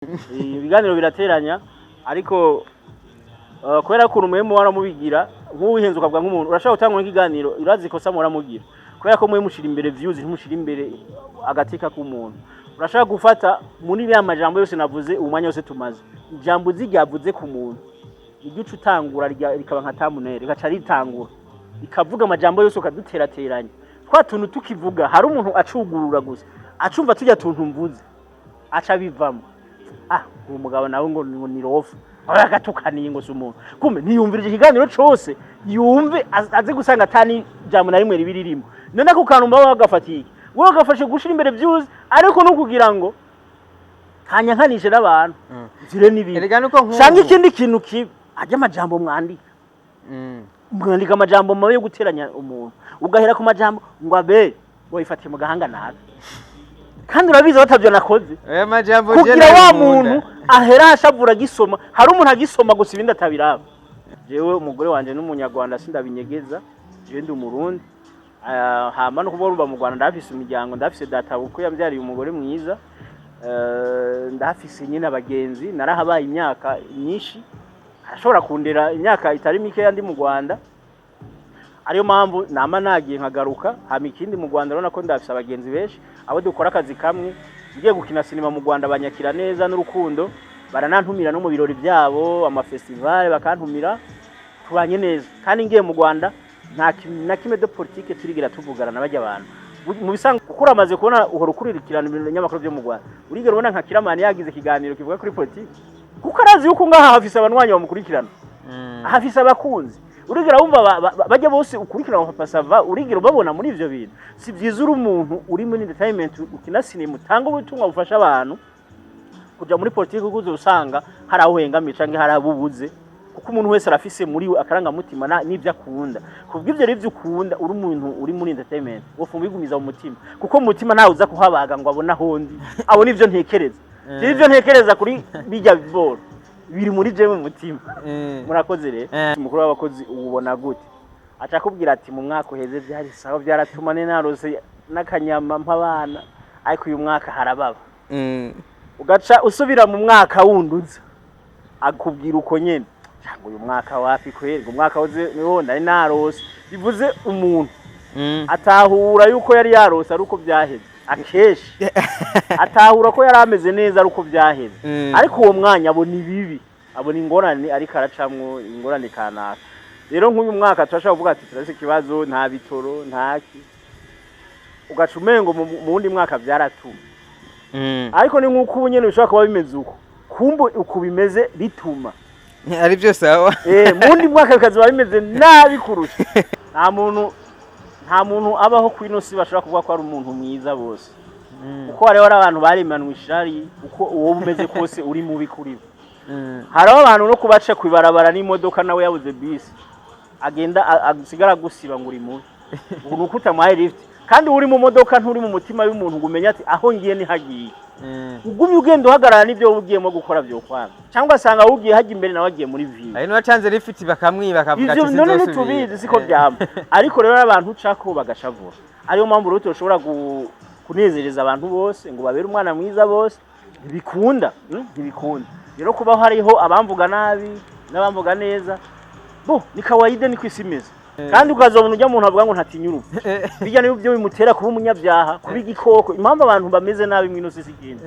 Ibiganiro birateranya, ariko kubera ko ukuntu mwe muhora mubigira, nk'uwihenze ukavuga nk'umuntu urashobora gutanga nk'ikiganiro, urazi ikosa muhora mugira, kubera ko mwe mushira imbere views, ntimushira imbere agateka k'umuntu. Urashobora gufata muri ya majambo yose navuze, umwanya wose tumaze, ijambo uzi ryavuze ku muntu, iryo uca utangura rikaba nka thumbnail, rigaca ritangura rikavuga amajambo yose, ukaduterateranya twa tuntu tukivuga. Hari umuntu acugurura gusa, acumva tujya tuntu mvuze, aca bivamo: "Ah, uwo mugabo nawe ngo ni rofa, aho yagatukaniye ngo si umuntu." Kumbe ntiyumvirije ikiganiro cose, yumve aze gusanga atani jambo na rimwe ribi ririmo. None ako kantu mba wagafatiye iki? Wowe wagafashe gushira imbere views, ariko no kugira ngo kanyankanishe n'abantu nzire n'ibindi. Erega nuko nk'ubu Canke ikindi kintu kibi, ajya amajambo mwandika, mwandika amajambo mabi yo guteranya umuntu, ugahera ku majambo ngo abe wayifatiye mu gahanga nabi, kandi urabizi batavyo nakoze. Aya majambo je Kugira wa ndabikunda. muntu ahera ashavura agisoma. Hari umuntu agisoma gusa, ibindi atabiraba. Jewe umugore wanje n'Umunyarwanda, sindabinyegeza, jewe ndi Umurundi. Hama no kuba urumva mu Rwanda ndahafise imiryango, ndahafise data kuko yambyariye umugore mwiza. Ndahafise nyine abagenzi, narahabaye imyaka myinshi, arashobora kundera imyaka itari mikeya ndi mu Rwanda, ariyo mpamvu nama nagiye nkagaruka. Hama ikindi, mu Rwanda urabona ko ndafise abagenzi benshi, abo dukora akazi kamwe. Ngiye gukina sinema mu Rwanda banyakira neza n'urukundo, baranantumira no mu birori byabo, amafestival bakantumira, tubanye neza. Kandi ngiye mu Rwanda nta kintu na kimwe de politique turigira tuvugana na bajya abantu. Mu bisanzwe, kuko uramaze kubona, uhora ukurikirana ibinyamakuru byo mu Rwanda, urigera ubona nka Kiramani yagize ikiganiro kivuga kuri politike? Kuko arazi yuko ngaha hafise abanywanyi bamukurikirana, hafise abakunzi. Urigera wumva bajya bose ukurikirana Papa Sava, urigera ubabona muri ivyo bintu? Si byiza. Uri umuntu uri muri entertainment, ukina sinema, utanga ubutumwa bufasha abantu, kuja muri politiki, kuko uzosanga hari aho uhengamiye canke hari abo ubuze, kuko umuntu wese arafise muri we akarangamutima n'ivyo akunda. Kubw'ivyo rero, ivyo ukunda, uri umuntu uri muri entertainment, wofuma ubigumiza mu mutima, kuko mu mutima ntawe uza kuhabaga ngo abone aho ndi, abone ivyo ntekereza. Ivyo ntekereza kuri bijya biboro biri muri jewe mu mutima. Murakoze rero. Umukuru w'abakozi uwubona gute? Aca akubwira ati: "Mu mwaka uheze vyari sawa, vyaratuma narose n'akanyama mp'abana, ariko uyu mwaka harababa." Ugaca usubira mu mwaka wundi uza, akubwira uko nyene, cyangwa uyu mwaka wapi kweri, ngo umwaka uze niwo nari narose. Bivuze umuntu atahura yuko yari yarose ari uko byaheze. Akenshi atahura ko yari ameze neza ari uko byaheze. Ariko uwo mwanya abona ibibi, abona ingorane, ariko aracamwo ingorane kanaka. Rero nk'uyu mwaka turashobora kuvuga ati turafise ikibazo, nta bitoro, ntaki, ugaca umengo mu wundi mwaka vyaratuma. Ariko ni nk'uko ubu nyene bishobora kuba bimeze uko, kumbe uku bimeze bituma ari byo sawa. Mu wundi mwaka bikazoba bimeze nabi kurusha. Nta muntu abaho ku ino si bashobora kuvuga ko ari umuntu mwiza bose, kuko hariho abantu baremanwe ishari, uko uwo umeze kose uri mubi kuri bo. Hariho abantu no kubaca kwibarabara n'imodoka, nawe yabuze bisi, agenda asigara agusiba ngo uri mubi, ubu ni uko utamuhaye lift. Kandi uri mu modoka, nturi mu mutima w'umuntu ngo umenye ati aho ngiye nihagiye. Ugumye ugenda uhagarara n'ibyo wowe ugiyemo gukora vyokwanga, cyangwa asanga ugiye hajya imbere, nawe agiye muri ville. Hari n'uwacanze lift bakamwiba, akavuga Ivyo ati none sinzosubira. ntitubizi, siko vyama. Ariko rero abantu ucako bagashavura, ariyo mpamvu rero tushobora kunezereza abantu bose ngo babere umwana mwiza bose, ntibikunda, ntibikunda. Rero kubaho hariho abamvuga nabi n'abamvuga neza, bo ni kawaida, niko isi imeze. Kandi ukazobona ujya muntu avuga ngo ntatinya urupfu, bijya nibyo bimutera kuba umunyabyaha, kuba igikoko. Impamvu abantu bameze nabi mw'ino si ikindi,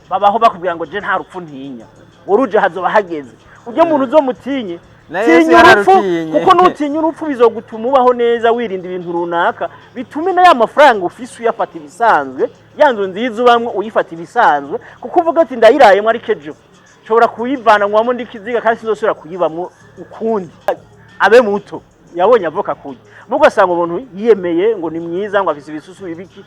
babaho bakubwira ngo je nta rupfu ntinya, uruje hazoba hageze ujya muntu uzomutinye. Na Yesu Tinya urupfu, yararutinye. kuko nutinya urupfu bizogutuma ubaho neza, wirinda ibintu runaka, bitume na ya mafaranga ufise uyafata ibisanzwe, ya nzu nziza ubamwo uyifata ibisanzwe, kuko uvuga ati ndayirayemo, ariko ejo nshobora kuyivananwamo ndikiziga, kandi sinzosubira kuyibamwo ukundi. Abe muto yabonye avoka kurya, mugo asanga umuntu yiyemeye ngo ni mwiza, ngo afise ibisusu ibiki,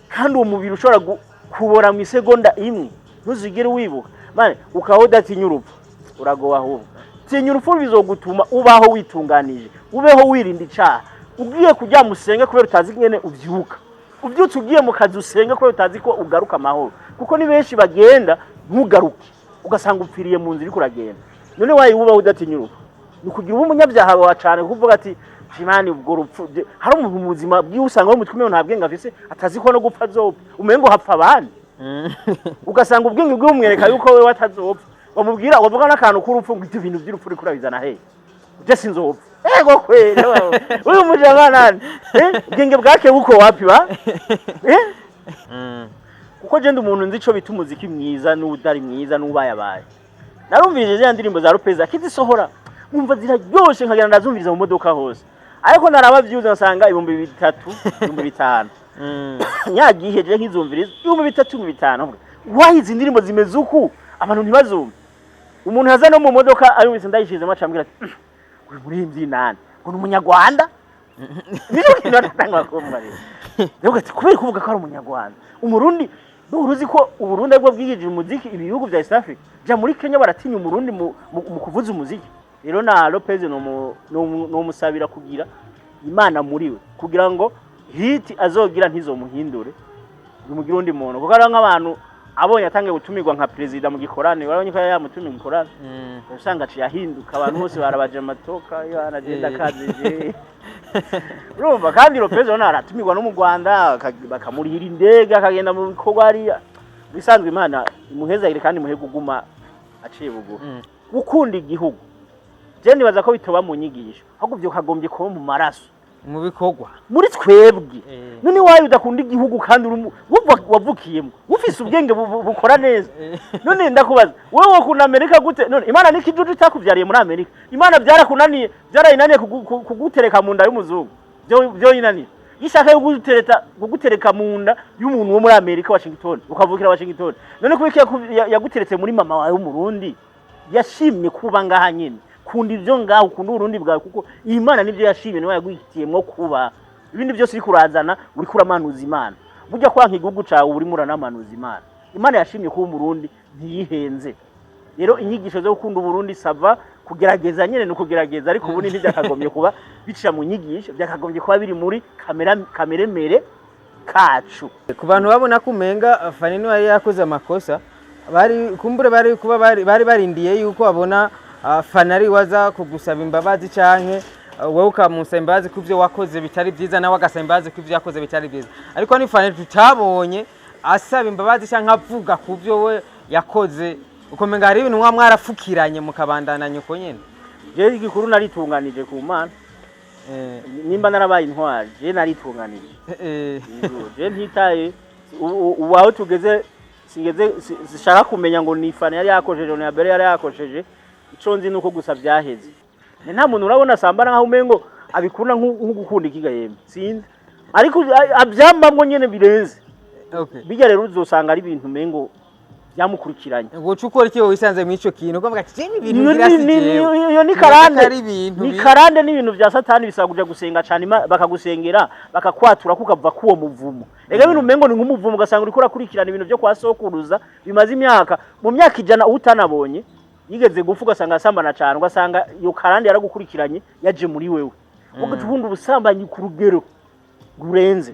kandi uwo mubiri ushobora kubora mu isegonda imwe, ntuzigere wibuka mane. Ukaba udatinya urupfu, uragowe. Ahubwo tinya urupfu, bizogutuma ubaho witunganije, ubeho wirinda icaha. Ugiye kuryama usenge, kubera utazi ingene uvyuka. Uvyutse ugiye mu kazi usenge, kubera utazi ko ugaruka amahoro, kuko ni benshi bagenda ntugaruke, ugasanga upfiriye mu nzira uriko uragenda. None wayi wubaho udatinya urupfu, ni ukugira ube umunyabyaha wawe cane, kuko uvuga ati shimani ubwo rupfu hari umuntu mu buzima bwiwe usanga mu mutwe umengo nta bwenge afise, atazi ko no gupfa azopfa, umengo hapfa abandi. Ugasanga ubwenge bw'umwereka yuko wewe atazopfa, wamubwira, wavuga n'akantu k'urupfu ngo ibyo bintu by'urupfu uriko urabizana hehe? Je sinzopfa. Ego kweli, uyu mujama nani? Ubwenge bwake buko wapi ba? Kuko je ndi umuntu nzi ico bita umuziki mwiza n'udari mwiza n'ubayabaye. Narumvirije ziriya ndirimbo za Lopez akizisohora, nkumva ziraryoshe, nkagenda ndazumviriza mu modoka hose, ariko naraba views nsanga 3000, 5000. Nyagihe je nkizumviriza 3000, 5000. Why izi ndirimbo zimeze uku abantu ntibazumve? Umuntu aza no mu modoka ayumvise ndayishizemo, acambwira ati: "Uyu muririmbyi nani? Ngo ni umunyarwanda?" Nico kintu natangwa kumva rero. Ndavuga ati: "Kubera kuvuga ko ari umunyarwanda, umurundi uruzi ko uburundi aribwo bwigije umuziki ibihugu bya East Africa. Ja muri Kenya baratinya umurundi mu kuvuza umuziki." Rero na Lopez nomusabira kugira imana muri we, kugira ngo hit azogira ntizomuhindure bimugire undi muntu, kuko ari nk'abantu abonye atangiye gutumirwa nka perezida mu gikorane, warabonye ko yari yamutumiye mu gikorane, usanga aciye ahinduka, abantu bose barabaje amatoka yo anagenda akazije. Urumva kandi Lopez urabona aratumirwa no mu Rwanda, bakamurihira indege akagenda mu bikorwa hariya. Bisanzwe Imana imuhezagire kandi imuhe kuguma aciye bugufi. Gukunda igihugu je nibaza ko bitoba mu nyigisho, ahubwo vyo kagombye kuba mu maraso, mu bikorwa, muri twebwe. None wayo udakunda igihugu kandi uri wavukiyemo, ufise ubwenge bukora neza? None ndakubaza, wowe wokunda Amerika gute? None Imana ni kijuju itakuvyariye muri Amerika? Imana byarakunaniye, byarayinaniye kugutereka mu nda y'umuzungu, byo yinaniye ishaka yo kugutereka mu nda y'umuntu wo muri Amerika, Washington, ukavukira Washington. None kubiki yaguteretse muri mama wawe w'umurundi? Yashimye kuba ngaha nyine. Kunda ibyo ngaho, ukunda uburundi bwawe, kuko Imana nibyo yashimye, niwe yaguhitiyemwo kuba. Ibindi byose uriko urazana, uriko uramanuza Imana. Burya kwanka igihugu cawe urimo uranamanuza Imana. Imana yashimye kuba umurundi, ntiyihenze. Rero inyigisho zo gukunda uburundi sava kugerageza nyene, ni ukugerageza, ariko ubundi ntibyakagombye kuba bica mu nyigisho, byakagombye kuba biri muri kamera kameremere kacu. Ku bantu babona ko umenga Fanny niwe yari yakoze amakosa, bari kumbure bari kuba bari barindiye yuko babona Fanny ari waza kugusaba imbabazi, canke wowe ukamusaba imbabazi ku byo wakoze bitari byiza, nawe agasaba imbabazi ku byo yakoze bitari byiza. Ariko ni Fanny tutabonye asaba imbabazi canke avuga ku byo we yakoze, ukomenga hari ibintu mwa mwarafukiranye mukabandana uko nyene. Jewe igikuru naritunganije ku Mana. Nimba narabaye intwari, jewe naritunganije. Yego, jewe ntitaye ubu aho tugeze, singeze sishaka kumenya ngo ni Fanny yari yakosheje, ni Abel yari yakosheje. Ico nzi nuko gusa byaheze. Ni nta muntu urabona asambana nkaho umengo abikunda nko gukunda ikiga, yemwe sinzi, ariko abyambamwo nyene birenze. Bijya rero uzosanga ari ibintu umengo byamukurikiranye. Woca ukora iki wowe wisanze mw'ico kintu ukavuga ati: "Jewe ibintu Iyo ngira si jewe"? Iyo ni Nibaza ko karande. ari ibintu Ni karande n'ibintu vya satani, bisaba kuja gusenga cane, bakagusengera bakakwatura kukava kuwo muvumo. Ega ibintu umengo ni nk'umuvumo, ugasanga uriko urakurikirana ibintu vyo kwa sokuruza bimaze imyaka, mu myaka 100 utanabonye yigeze gupfa, ugasanga asambana cane, ugasanga iyo karande yaragukurikiranye, yaje muri wewe, ugaca ukunda ubusambanyi ku rugero rurenze.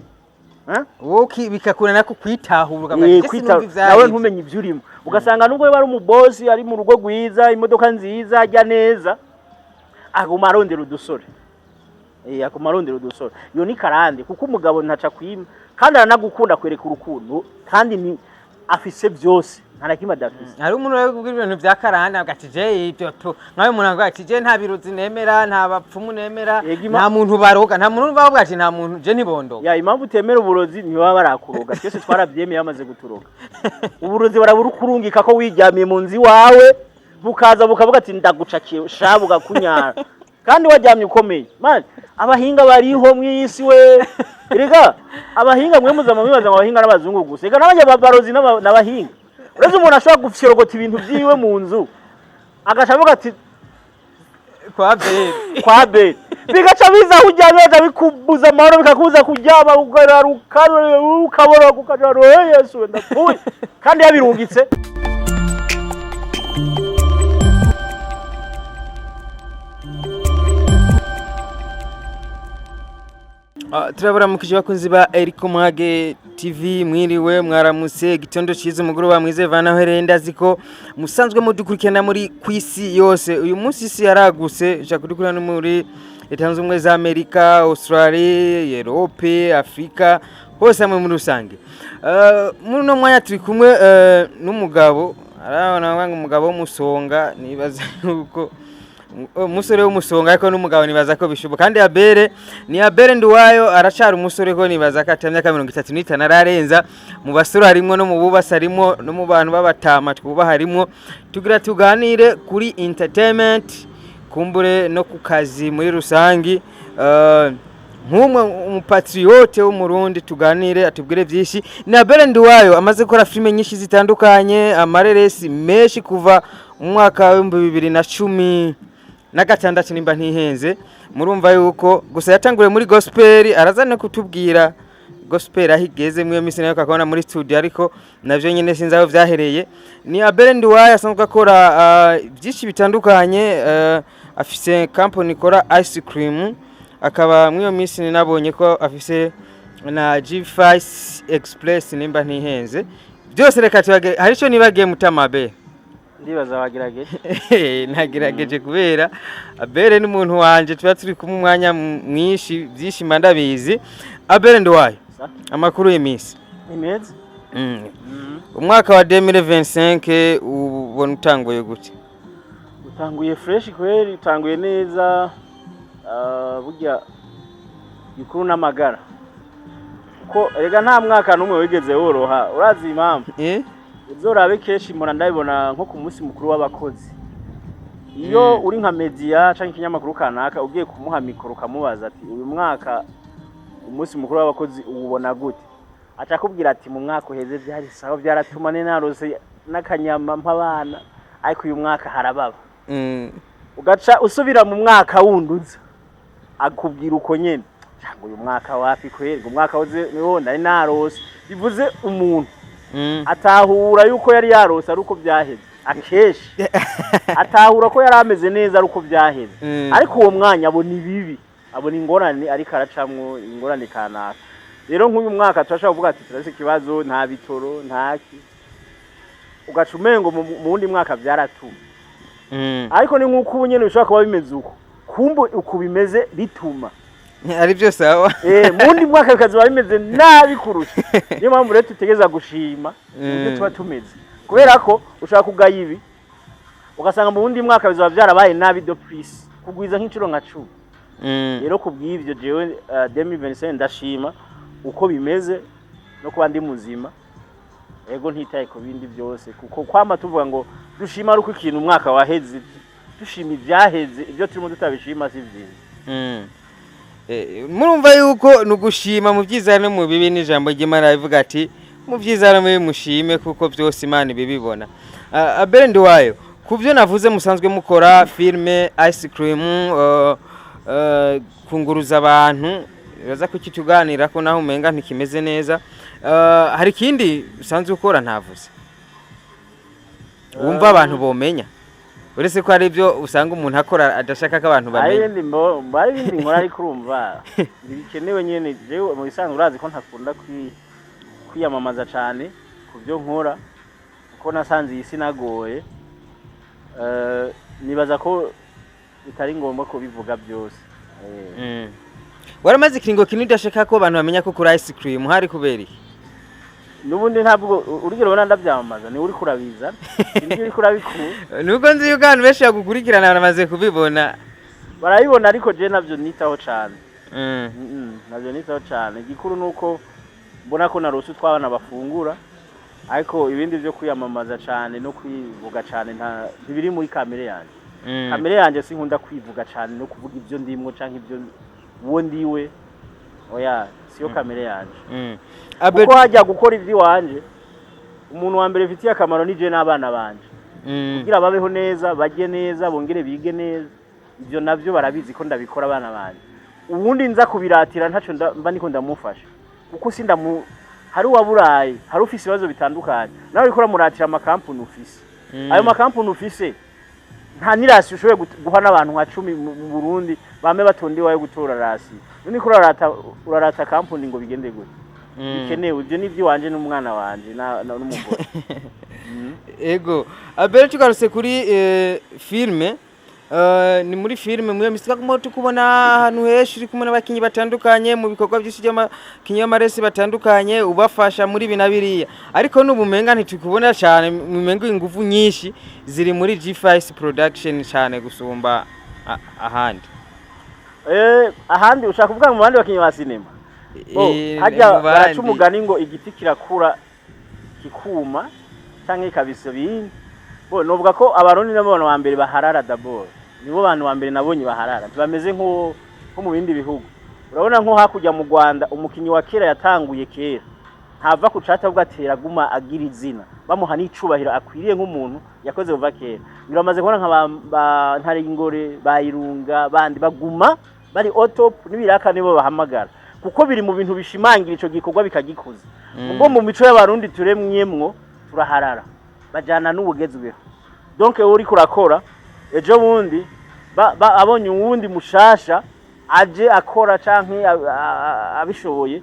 Ha? Wowe bikakura nako kwitahura, ukavuga ati: "Ese kwita numva ivyo nawe arivyo." ntumenye ibyo urimo, ugasanga nubwo yaba ari umubosi, ari mu rugo rwiza, imodoka nziza, ajya neza, aguma arondera udusore. Aguma arondera udusore. Iyo ni karande, kuko umugabo ntaca kwima kandi aranagukunda, kwereka urukundo, kandi ni afise byose, nta na kimwe adafise. Hari umuntu uri kubwira ibintu vya karande avuga ati: "Je ibyo tu", nkawe umuntu avuga ati: "Je nta birozi nemera, nta bapfumu nemera, Yego, nta muntu baroga, nta muntu bavuga ati nta muntu je ntibondoga." Ya, impamvu utemera uburozi, ntibaba barakuroga. Twese twarabyemeye bamaze guturoga. Uburozi barabukurungika ko wiryamiye mu nzu iwawe, bukaza bukavuga ati: "Ndagucakiye sha", bugakunyara kandi waryamye ukomeye. Man, abahinga bariho mw'isi we. Erega abahinga mwe muza mwibaza ngo abahinga n'abazungu gusa. Ega n'abajya barozi n'abahinga. Uretse umuntu ashobora gufyorogota ibintu vyiwe mu nzu, agaca avuga ati: Kwa bere. "Kwa bere", bigaca biza aho uryamye, bigaca bikubuza amahoro, bikakubuza kuryama, ukararuka ukaboroga, ukaja: "Eh, Yesu we, ndapfuye", kandi yabirungitse. Turabaramukije bakunzi ba Eriko Mwage TV, mwiriwe, mwaramutse, igitondo cyiza, umugoroba mwiza, vana aho ndazi ko musanzwe mudukurikirana muri kwisi yose. Uyu munsi isi yaraguse, ushaka kudukurikirana no muri Leta Zunze Ubumwe za Amerika, Australia, Europe, Afrika. Hose hamwe muri rusange. Muri uno mwanya turi kumwe n'umugabo, arabona ngo umugabo w'umusonga, nibaza yuko umusore w'umusonga, ariko n'umugabo nibaza ko bishoboka. Kandi Abere ni Abere Nduwayo, aracari umusore, ko nibaza ko ata myaka 35 ararenza. Mu basore harimwo, no mu bubasi harimwo, no mu bantu b'abatama twubaha harimwo. Tugira tuganire kuri entertainment, kumbure no ku kazi muri rusangi. Nk'umwe umupatriote w'Umurundi, tuganire atubwire byinshi. Ni Abere Nduwayo, amaze gukora filime nyinshi zitandukanye, amareresi menshi, kuva mu mwaka w'2016 nimba ntihenze. Murumva yuko gusa yatanguriye muri gospel, araza no kutubwira gospel aho igeze muri iyo minsi, nayo kakabona muri studio, ariko navyo nyene sinzi aho vyahereye. Ni Abere Nduwayo, asanzwe akora byinshi bitandukanye. Afise company ikora ice cream, akaba muri iyo minsi nabonye ko afise na G5 Express nimba ntihenze. Byose reka tubage. Hari ico nibagiye, mutamabe? Ndibaza wagerageje. Nagerageje, kubera Abere n'umuntu wanje tuba turi kumwe umwanya mwinshi, byinshi mba ndabizi. Abere Nduwayo, Sa? amakuru y'iminsi? Ni meza. Umwaka wa 2025 ubona utanguye gute? Utanguye fresh kweri, utanguye neza. Burya gikuru n'amagara, kuko erega nta mwaka n'umwe wigeze woroha. Urazi impamvu? Eh? Uzorabe kenshi mpora ndabibona nko ku munsi mukuru w'abakozi, iyo uri nka media canke ikinyamakuru kanaka, ugiye kumuha mikoro ukamubaza ati: "Uyu mwaka umunsi mukuru w'abakozi uwubona gute?" Aca akubwira ati: "Mu mwaka uheze vyari sawa, vyaratuma narose n'akanyama mp'abana, ariko uyu mwaka harababa." Ugaca usubira mu mwaka wundi uza, akubwira uko nyene, cyangwa uyu mwaka wapi kweri, ngo umwaka uze niwo nari narose. Bivuze umuntu atahura yuko yari yarose ari uko byaheze. Akenshi atahura ko yari ameze neza ari uko byaheze. Ariko uwo mwanya abona ibibi, abona ingorane, ariko aracamwo ingorane kanaka. Rero nk'uyu mwaka turashobora kuvuga ati turafise ikibazo, nta bitoro, ntaki, ugaca umengo mu wundi mwaka vyaratuma. Ariko ni nk'uko ubu nyene bishobora kuba bimeze uko, kumbe uku bimeze bituma ari byo sawa. Mu wundi mwaka bikazoba bimeze nabi kurusha. Niyo mpamvu rero tutegereza gushima uburyo tuba tumeze, kubera ko ushobora kugaya ibi, ugasanga mu wundi mwaka bizoba vyarabaye nabi de plus, kugwiza nk'inshuro nka 10. Rero ku bw'ivyo jewe 2025 ndashima uko bimeze no kuba ndi muzima. Ego, ntitaye ku bindi byose, kuko kwama tuvuga ngo dushima ari uko ikintu umwaka waheze, dushima ivyaheze, ibyo turimo tutabishima si vyiza. Murumva yuko ni ugushima mu byiza no mu bibi. N'ijambo ry'Imana rivuga ati mu byiza no mu bibi mushime, kuko byose Imana ibibibona. Abere Nduwayo, ku byo navuze musanzwe mukora, filme, ice cream, kunguruza abantu, uraza kukituganira ko naho umenga ntikimeze neza. Hari ikindi usanzwe ukora ntavuze wumva abantu bomenya, uretse ko hari ibyo usanga umuntu akora adashaka ko abantu Hari bamenya? ibindi hari ibindi nkora, ariko urumva ntibikenewe nyene. Jewe mu bisanzwe urazi ko ntakunda kwiyamamaza cane ku byo nkora, kuko nasanze iyi si nagoye. Nibaza ko bitari ngombwa kubivuga byose. Waramaze ikiringo kinini udashaka ko abantu bamenya ko kuri ice cream, hari kubera iki? N'ubundi ntabwo urugero ubona ndabyamamaza, niwe uriko urabizana, sinzi uriko urabikura. Nubwo nzi yuko abantu benshi bagukurikirana baramaze kubibona. Barabibona, ariko je navyo nitaho cane. Navyo nitaho cane. Igikuru nuko mbona ko narose utw'abana bafungura, ariko ibindi vyo kwiyamamaza cane no kwivuga cane ntibiri muri kamere yanje. Kamere yanje sinkunda kwivuga cane no kuvuga ibyo ndimwo canke ibyo uwo ndiwe, oya, siyo kamere yanje. Kuko hajya gukora ivy'iwanje, umuntu wa mbere bifitiye akamaro ni je n'abana banje, kugira babeho neza, barye neza, bongere bige neza. Ibyo navyo barabizi ko ndabikora, abana banje. Ubundi nza kubiratira ntaco mba niko ndamufasha, kuko sindamu hari uwaburaye, hari ufise ibibazo bitandukanye, nawe uriko uramuratira amakampuni ufise. Ayo makampuni ufise nta n'irasi ushoboye guha n'abantu nka 10 mu Burundi bame batonda iwawe gutora rasi. None ko urarata kampuni ngo bigende gute? Bikenewe ibyo ni iby'iwanje n'umwana wanje n'umugore. Ego, Abel, tugarutse kuri filme. Ni muri filime muri iyo misi twaguma tukubona ahantu henshi uri kumwe n'abakinyi batandukanye mu bikorwa byinshi by'abakinyi b'amaresi batandukanye, ubafasha muri ibi na biriya, ariko n'ubu umenga ntitukubona cyane, umenga ingufu nyinshi ziri muri G5 Production cyane gusumba ahandi. Ahandi ushaka kuvuga mu bandi bakinyi ba sinema? Bo, harya mu bandi. Baraca umugani ngo igiti kirakura kikuma canke kikabisa ibindi. Bo, novuga ko Abarundi nabo bantu ba mbere baharara, d'abord nibo bantu ba mbere nabonye baharara, ntibameze nko mu bindi bihugu. Urabona nko hakurya mu Rwanda, umukinyi wa kera yatanguye kera ntava ku cata, ahubwo atera aguma agira izina, bamuha n'icubahiro akwiriye nk'umuntu yakoze kuva kera. Biramaze kubona nka ba Ntarengore, ba Irunga, bandi baguma bari au top n'ibiraka nibo bahamagara, kuko biri mu bintu bishimangira ico gikorwa bikagikuza. Ubwo mu mico y'Abarundi turemyemwo turaharara, bajana n'ubugezweho. Donc wowe uriko urakora, ejo bundi abonye uwundi mushasha aje akora canke abishoboye,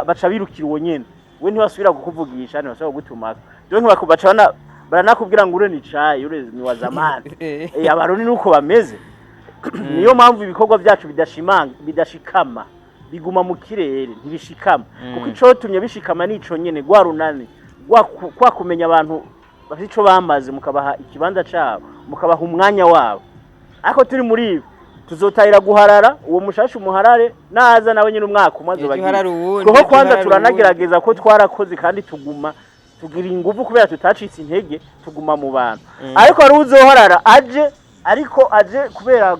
baca birukira uwo nyene, we ntibasubira kukuvugisha, ntibasubira kugutumaka. Donc baca baranakubwira ngo ure ni chai, ure ni wa zamani. Abarundi nuko bameze. Niyo mpamvu ibikorwa byacu bidashimanga, bidashikama, biguma mu kirere, ntibishikama, kuko icotumye bishikama nico nyene rwa runani kwa kumenya abantu bafite ico bamaze, mukabaha ikibanza cabo, mukabaha umwanya wabo. Ariko turi muri ibi, tuzotahira guharara uwo mushasha, umuharare naza nawe nyine umwaka umwe Ejo azoba agiye. uharare uwundi, Kuko ejo kwanza uharare turanagerageza ko twarakoze kandi tuguma tugira ingufu kubera tutacitse intege, tuguma mu bantu. Ariko hari uzoharara aje, ariko aje kubera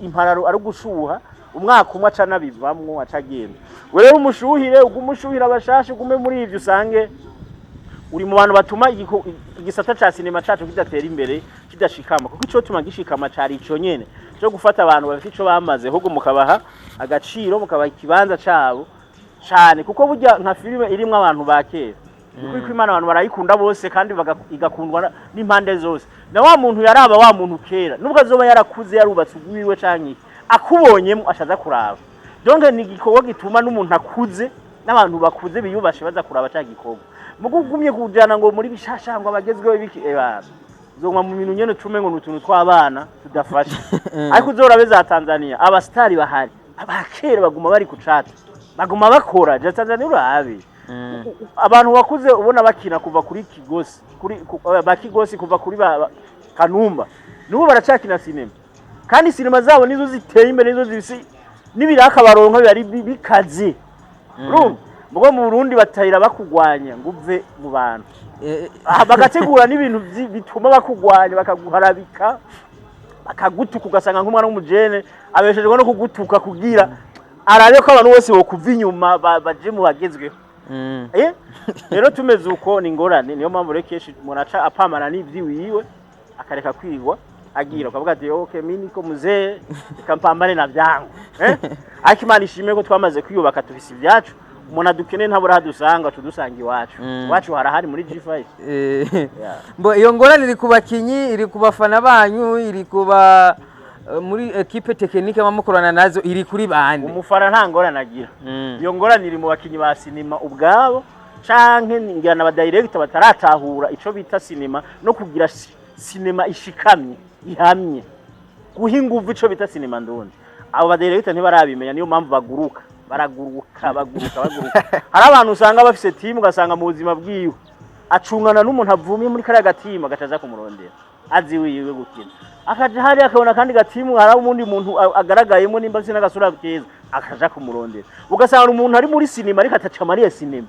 impararo ari gushuha, umwaka umwe aca anabivamwo, aca agenda. We rero umushuhire, ugume ushuhira abashasha, ugume muri ivyo, usange uri mu bantu batuma igisata ca sinema cacu kidatera imbere, kidashikama, kuko ico tuma gishikama cari ico nyene cyo gufata abantu bafite ico bamaze, ahubwo mukabaha agaciro, mukabaha ikibanza cabo cane. Kuko burya nka filime irimwo abantu ba kera, kuko ko Imana abantu barayikunda bose kandi igakundwa n'impande zose, na wa muntu yaraba wa muntu kera, nubwo azoba yarakuze yarubatse ugwiwe canke iki, akubonyemo ashaza kuraba. Donc ni igikorwa gituma n'umuntu akuze n'abantu bakuze biyubashe baza kuraba ca gikorwa. Mugo ugumye kujana ngo muri bishasha, ngo abagezweho ibiki, uzoguma mu bintu nyene tume ngo ni utuntu tw'abana tudafasha. Ariko uzorabe za Tanzania, abasitari bahari abakera baguma bari ku cata, baguma bakora. Ja Tanzania urabe abantu bakuze ubona bakina kuva kuri Kigosi, kuri ba Kigosi, kuva kuri ba Kanumba, n'ubu baracakina sinema, kandi sinema zabo nizo ziteye imbere, nizo zifise n'ibiraka baronka biba ari bikaze. Urumva mugo mu Burundi batahira bakugwanya ngo uve mu bantu. Aha bagategura n'ibintu bituma bakugwanya, bakaguharabika, bakagutuka, ugasanga nk'umwana w'umujene abeshejwe no kugutuka kugira arabe ko abantu bose bokuva inyuma baje mu bagezweho. Rero tumeze uko ni ingorane. Niyo mpamvu rero kenshi umuntu aca apamana n'ivyiwiwe, akareka kwigwa agira, ukavuga ati: "Okay, mimi niko muzee, reka mpambane na vyangu." Ariko Imana ishimwe ko twamaze kwiyubaka, tufise ibyacu. Umuntu adukeneye ntabura hadusanga, tudusanga iwacu. Iwacu harahari muri G5. Yeah. Mbo iyo ngorane iri ku bakinyi, iri ku bafana banyu, iri kuba muri équipe technique mukorana nazo, iri kuri bande? Umufana nta ngorane agira. Iyo ngorane iri mu bakinyi ba sinema ubwabo, canke ngira na ba director bataratahura ico bita sinema no kugira sinema ishikamye, ihamye, guha inguvu ico bita sinema ndundi. Abo ba director ntibarabimenya, niyo mpamvu baguruka, baraguruka, baguruka, baguruka. Hari abantu usanga bafise timu, ugasanga mu buzima bwiwe acungana n'umuntu avumye muri kariya gatimu, agaca aza kumurondera azi wiwe gukina, akaja hariya akabona akandi gatimu hari umundi muntu agaragayemo, nimba afise n'agasura keza, akaja kumurondera. Ugasanga umuntu ari muri sinema ariko ataca amariye sinema.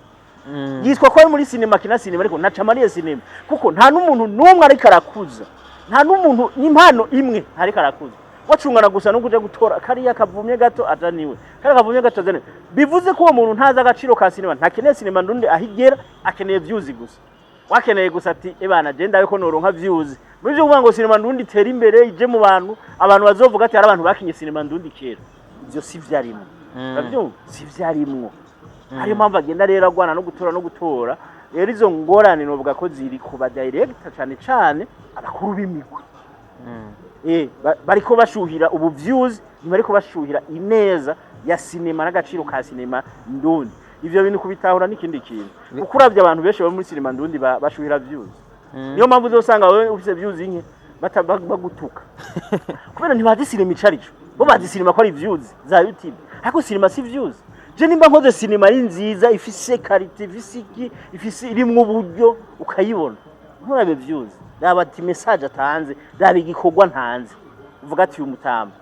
Yitwa ko ari muri sinema, akina sinema, ariko ntaca amariye sinema, kuko nta n'umuntu n'umwe ariko arakuza, nta n'umuntu n'impano imwe ariko arakuza. Wacungana gusa no kuja gutora kariya kavumye gato aja niwe, kariya kavumye gato aja niwe. Bivuze ko uwo muntu ntazi agaciro ka sinema, ntakeneye sinema ndundi aho igera, akeneye views gusa. Wakeneye gusa ati: "Ebana, je ndabe ko noronka views." Muri byo kuvuga ngo sinema ndundi itere imbere, ije mu bantu, abantu bazovuga ati hari abantu bakinye sinema ndundi kera, ivyo si vyarimwo. Uravyumva, si vyarimwo. Ariyo mpamvu agenda rero agwana no gutora no gutora. Rero izo ngorane novuga ko ziri ku ba director, cane cane abakuru b'imigwi. Bariko bashuhira ubu views, ntibariko bashuhira ineza ya sinema n'agaciro ka sinema ndundi. Ivyo bintu kubitahura n'ikindi kintu, kuko uravye abantu benshi bari muri sinema ndundi bashuhira views. Niyo mpamvu uzosanga wewe ufise views nke. Bagutuka kubera ntibazi sinema ico arico. Bo bazi sinema ko ari views za YouTube, ariko sinema si views. Je nimba nkoze sinema ari nziza, ifise qualité, ifise iki, ifise irimwo uburyo, ukayibona, nturabe views, raba ati message atanze, raba igikorwa ntanze, uvuga ati uyu mutamba,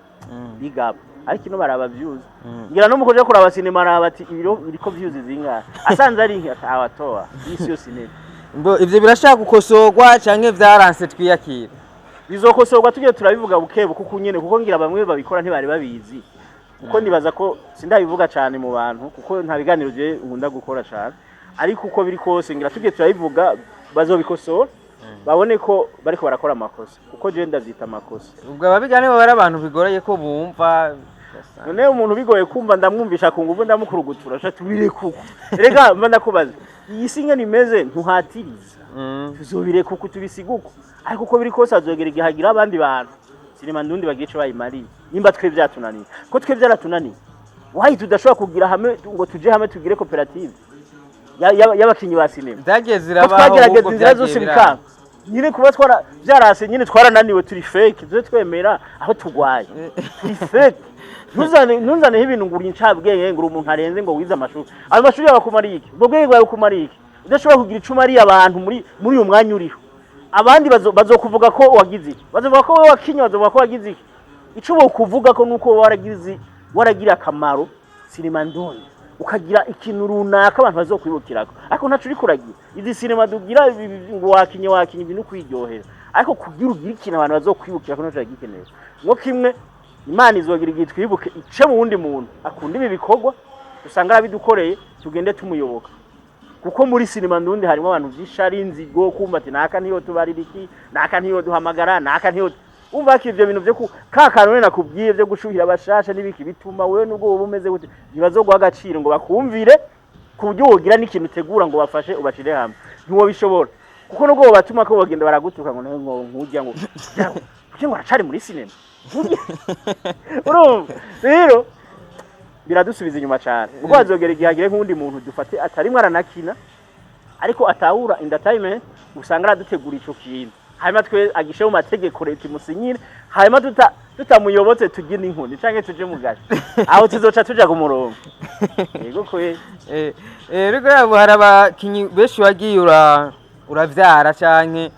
big up. Ariko ino baraba views. Ngira no mukoje kuraba sinema, araba ati ibiro biriko views zingahe, asanze ari nke, atawatoa iyi siyo sinema. Mbo ivyo birashaka gukosorwa canke vyaranse twiyakira? Bizokosorwa, tugiye turabivuga buke buke nyene, kuko ngira bamwe babikora ntibari babizi, kuko nibaza ko sindabivuga cyane mu bantu, kuko nta biganiro je nkunda gukora cyane. Ariko uko biri kose, ngira tugiye turabivuga bazobikosora, babone ko bariko barakora amakosa, kuko je ndavyita amakosa. Ubwo ababiga nibo bari abantu bigoreye ko bumva. None umuntu bigoye kumva, ndamwumvisha ku nguvu, ndamukurugutura sha tubireke uko. Erega mba ndakubaza, iyi si ingene imeze, ntuhatiriza. Tuzobireka uko, tubisiga uko. Ariko uko biri kose, hazogera igihe hagira abandi bantu sinema ndundi bagira ico bayimariye, nimba twe vyatunaniye. Ko twe vyaratunaniye, why tudashobora kugira hamwe ngo tuje hamwe, tugire koperative y'abakinyi ba sinema? Vyagiye Ko zirabaho. twagerageza Ahubwo inzira vyagiye zose biranga. bikanga nyine. Kuba twara vyarase nyine, twarananiwe, turi fake. Tuze twemera aho tugwaye, turi fake. Ntuzane ibintu ngo uri incabwenge, ngo uri umuntu arenze, ngo wize amashuri. Ayo mashuri yawe akumariye iki? Ubwo bwenge bwawe bukumariye iki udashobora kugira icuma ariye abantu muri uyu mwanya uriho? Abandi bazokuvuga ko wagize iki? Bazovuga ko wowe wakinye? Bazovuga ko wagize iki? Ico bokuvuga ko nuko waragize, waragira akamaro sinema ndundi, ukagira ikintu runaka abantu bazokwibukirako. Ariko ntaco uriko uragira. Izi sinema dugira ngo wakinye, wakinye ibintu kwiryohera, ariko kugira ugire ikintu abantu bazokwibukirako ntaco gikenewe. Ngo kimwe Imana izogira igihe twibuke ice mu wundi muntu akunda ibi bikorwa, usanga arabidukoreye, tugende tumuyoboka. Kuko muri sinema ndundi harimo abantu vyinshi ari inzigo, kumva ati naka ntiyo tubarira iki, naka ntiyo duhamagara, naka ntiyo. Umva ko ivyo bintu vyo ku ka kantu nene nakubwiye vyo gushuhira abashasha n'ibiki, bituma wewe nubwo woba umeze gute ntibazoguha agaciro ngo bakumvire, ku buryo wogira n'ikintu utegura ngo bafashe ubashire hamwe, ntiwobishobora. Kuko nubwo wobatuma ko bagenda baragutuka ngo nawe ngo nkujya ngo kugira ngo aracari muri sinema. Urumva rero biradusubiza inyuma cyane, kuko hazogera igihe hagire nk'undi muntu dufate atarimwe aranakina, ariko atahura entertainment, usanga aradutegura ico kintu, hanyuma twe agishe mu mategeko leta imusinyire, hanyuma tutamuyobotse tujye n'inkoni canke tuje mu gace, aho tuzoca tuja ku murongo. Yego kwe. Riko yabo hari abakinyi benshi wagiye uravyara canke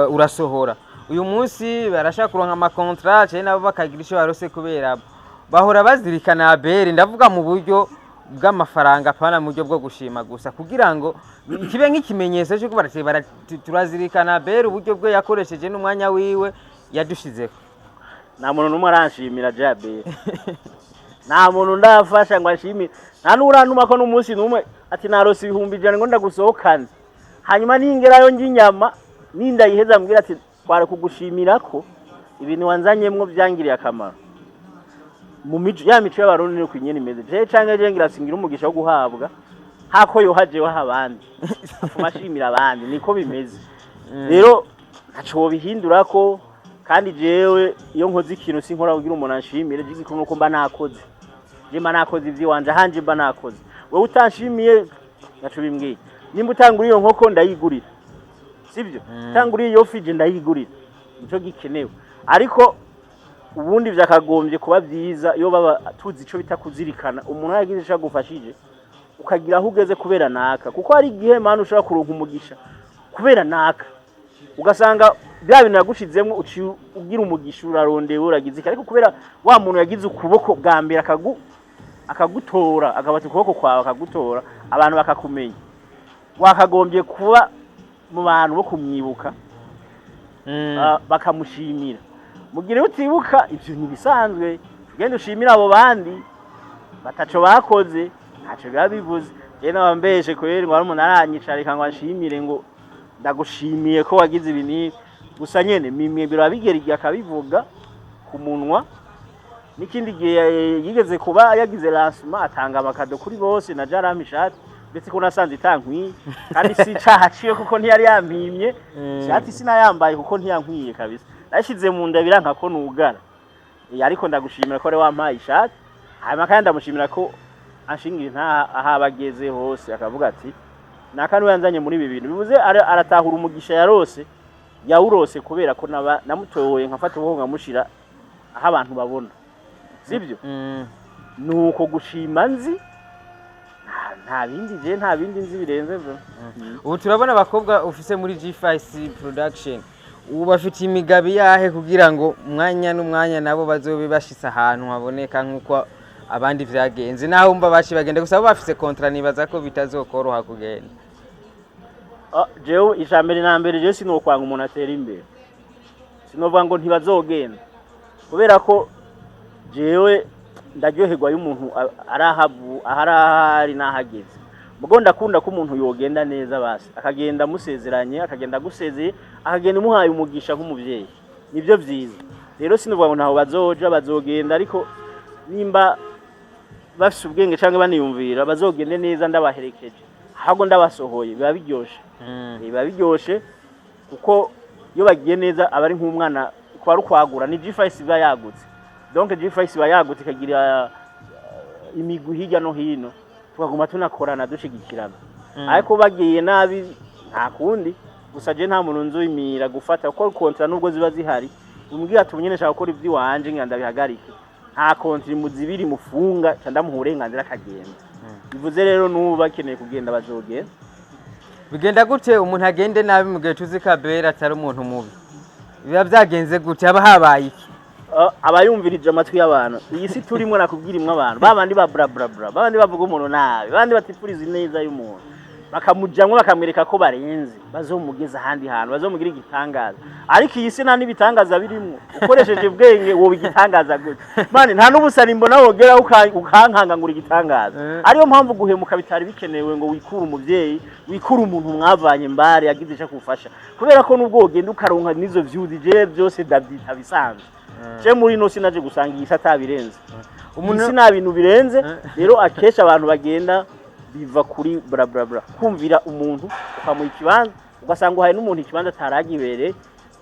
urasohora. Uyu munsi barashaka kuronka ama contrats canke nabo bakagira ico barose kubera bahora bazirikana Abel. Ndavuga mu buryo bw'amafaranga, apana mu buryo bwo gushima gusa, kugira ngo kibe nk'ikimenyetso cy'uko turazirikana Abel, uburyo bwe yakoresheje n'umwanya wiwe yadushizeko. Nta muntu n'umwe aranshimira Jabel, nta muntu ndafasha ngo anshimire, nta n'urantuma ko n'umunsi n'umwe ati narose 100,000 ngo ndagusohokane, hanyuma ningerayo ndya inyama, nindayiheza mbwira ati twari kugushimira ko ibintu wanzanyemwo byangiriye akamaro. Mu mico ya mico y'Abarundi ni nyene imeze. Je canke je ngira singira umugisha wo guhabwa hako yohaje waha abandi, afuma ashimira abandi. Niko bimeze rero, ntaco wobihindura ko. Kandi jewe iyo nkoze ikintu sinkora kugira umuntu anshimire. Je igikuru nuko mba nakoze, je mba nakoze ivy'iwanje, ahanje mba nakoze. Wewe utanshimiye ntaco bimbwiye. Nimba utanguriye iyo nkoko ndayigurira, sibyo? Utanguriye iyo fi je ndayigurira, nico gikenewe. Ariko ubundi vyakagombye kuba vyiza iyo baba tuzi ico bita kuzirikana umuntu yagize ico agufashije, ukagira aho ugeze kubera naka. Kuko hari igihe mana ushobora kuronka umugisha kubera naka, ugasanga bya bintu yagushizemwo uciye ugira umugisha, urarondewe, uragize iki, ariko kubera wa muntu yagize ukuboko bwa mbere akagutora, akabata ukuboko kwawe akagutora, abantu bakakumenya, wakagombye kuba mu bantu bo kumwibuka, bakamushimira. Mugire utibuka ivyo ntibisanzwe, tugende ushimire abo bandi bataco bakoze, ntaco biba bivuze. Je nabambeshe kweri ngo hari umuntu aranyicarika ngo anshimire ngo ndagushimiye ko wagize ibi n'ibi. Gusa nyene mimwe birabigera igihe akabivuga ku munwa. N'ikindi gihe yigeze kuba yagize lancement, atanga ama cadeaux kuri bose, na jarampa ishati, ndetse ko nasanze itankwiye, kandi si icaha ciwe kuko ntiyari yampimye. Ishati sinayambaye kuko ntiyankwiye kabisa, nashize mu nda biranka ko nugara. Ariko ndagushimira ko wari wampaye ishati. Hanyuma kandi ndamushimira ko anshingira intaha aho aba ageze hose, akavuga ati naka niwe yanzanye muri ibi bintu. Bivuze aratahura umugisha yarose. Yawurose kubera ko naba namutoye, nkafata ubuho nkamushira aho abantu babona, sibyo? Nuko gushima nzi, nta bindi, je nta bindi nzi birenze bro. Ubu turabona abakobwa ufise muri G5 Production, ubu bafitiye imigabi yahe kugira ngo umwanya n'umwanya nabo bazobe bashitse ahantu haboneka nk'uko abandi vyagenze, naho umva baci bagenda gusa bo bafise contrat, nibaza ko bitazokoroha kugenda? Ah, jewe icambere na mbere, jewe sinokwanga umuntu atera imbere, sinovuga ngo ntibazogenda, kubera ko jewe ndaryoherwa iyo umuntu arahavu ahari n'ahageze. Mugo ndakunda ko umuntu yogenda neza, basi akagenda amusezeranye, akagenda agusezeye, akagenda umuhaye umugisha nk'umuvyeyi, nibyo vyiza. Rero sinovuga ngo ntaho bazoja, bazogenda, ariko nimba bafise ubwenge canke baniyumvira, bazogende neza ndabaherekeje, ahubwo ndabasohoye biba biryoshe. Biba biryoshe kuko iyo bagiye neza aba ari nk'umwana kwa rukwagura, ni G5 iba yagutse. Donc G5 iba yagutse ikagira imigwi hirya no hino, tukaguma tunakorana dushigikirana. Ariko bagiye nabi nta kundi. Gusa je nta muntu nzuyimira gufata, kuko contrat nubwo ziba zihari, umbwira ati ubu nyene nshaka gukora ivy'iwanje ngira ndabihagarike, nta contrat muzibiri mufunga, ca ndamuha uburenganzira akagenda. Bivuze rero n'ubu bakeneye kugenda bazogenda. Bigenda gute umuntu agende nabi mu gihe tuzi ko Abera atari umuntu mubi? Biba byagenze gute? Haba habaye iki? Aba yumvirije amatwi y'abantu. Iyi si turimo nakubwira imwe abantu babandi ba bla bla bla, babandi bavuga umuntu nabi, babandi batifuriza ineza y'umuntu, bakamujamwo bakamwereka ko barenze, bazomugeza ahandi hantu, bazomugira igitangaza. Ariko iyi si nta n'ibitangaza birimwo. Ukoresheje ubwenge woba igitangaza gute? Mani nta n'ubusani mbona wogera ukankanga ngo uri igitangaza. Ariyo mpamvu guhemuka bitari bikenewe, ngo wikure umuvyeyi, wikure umuntu mwavanye mbare yagize icyo akufasha, kubera ko nubwo wogenda ukaronka n'izo views, je byose ndabyita bisanzwe. Je muri ino sinaje gusanga iyi si atabirenze. Iyi si nta bintu birenze. Rero akenshi abantu bagenda biva kuri bla bla bla, kumvira umuntu ukamuha ikibanza, ugasanga uhaye n'umuntu ikibanza ataragibereye.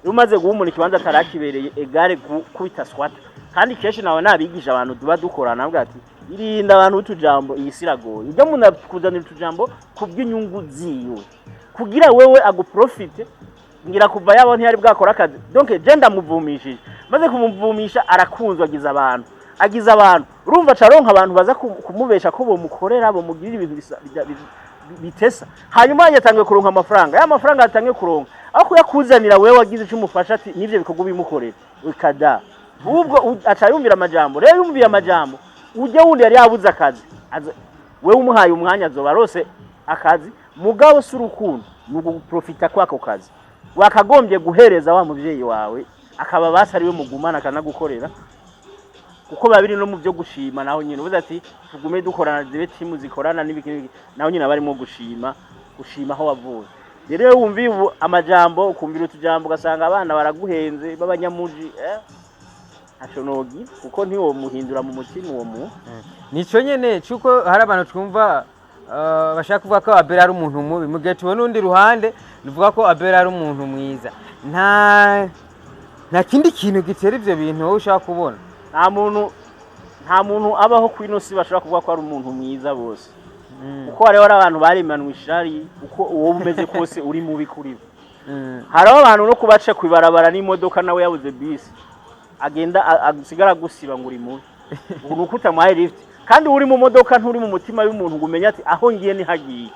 Iyo umaze guha umuntu ikibanza atarakibereye, egare kubita swata. Kandi kenshi nawe nabigisha abantu tuba dukorana, navuga ati irinda abantu utujambo, iyi si iragoye. Ujya umuntu akuzanira utujambo kubw'inyungu ziwe, kugira wewe aguprofite. Ngira kuva yabo ntiyari bwakora akazi. Donc je ndamuvumishije, maze kumuvumisha arakunzwe, agize abantu, agize abantu, urumva acaronka abantu baza kumubesha ko bomukorera, bomugirira ibintu bitesa. Hanyuma yatangiye kuronka amafaranga, ya mafaranga yatangiye kuronka aho kuyakuzanira wewe wagize icyo umufasha, ati n'ivyo bikorwa ubimukorera ukada, ubwo aca yumvira amajambo. Rero yumviye amajambo, ujya wundi yari yabuze akazi, wewe umuhaye umwanya azoba arose akazi. Mugabo si urukundo, ni uguprofita kwako kazi. Wakagombye guhereza wa muvyeyi wawe, akaba basi ariwe mugumana akanagukorera, kuko babiri no mu byo gushima. Naho nyine uvuze ati tugume dukorana, zibe timu zikorana n'ibiki n'ibiki, naho nyine abarimo gushima, gushima aho wavuye. Rero iyo wumviye ubu amajambo, ukumvira utujambo, ugasanga abana baraguhenze b'abanyamuji, ntaco nogi, kuko ntiwomuhindura mu mutima uwo muntu. Nico nyene cuko hari abantu twumva bashaka kuvuga ko Abera ari umuntu mubi, mu gihe tubona urundi ruhande ruvuga ko Abera ari umuntu mwiza. Nta kindi kintu gitera ivyo bintu wowe ushaka kubona? Nta muntu abaho ku ino si bashobora kuvuga ko ari umuntu mwiza bose, kuko hariho abantu baremanwe ishari, uko uwo umeze kose uri mubi kuri bo. Hariho abantu no kubaca kwibarabara n'imodoka nawe yabuze bisi, agenda asigara agusiba ngo uri mubi, ubu ni uko utamuhaye lift. Kandi uri mu modoka nturi mu mutima w'umuntu ngo umenye ati aho ngiye nihagiye.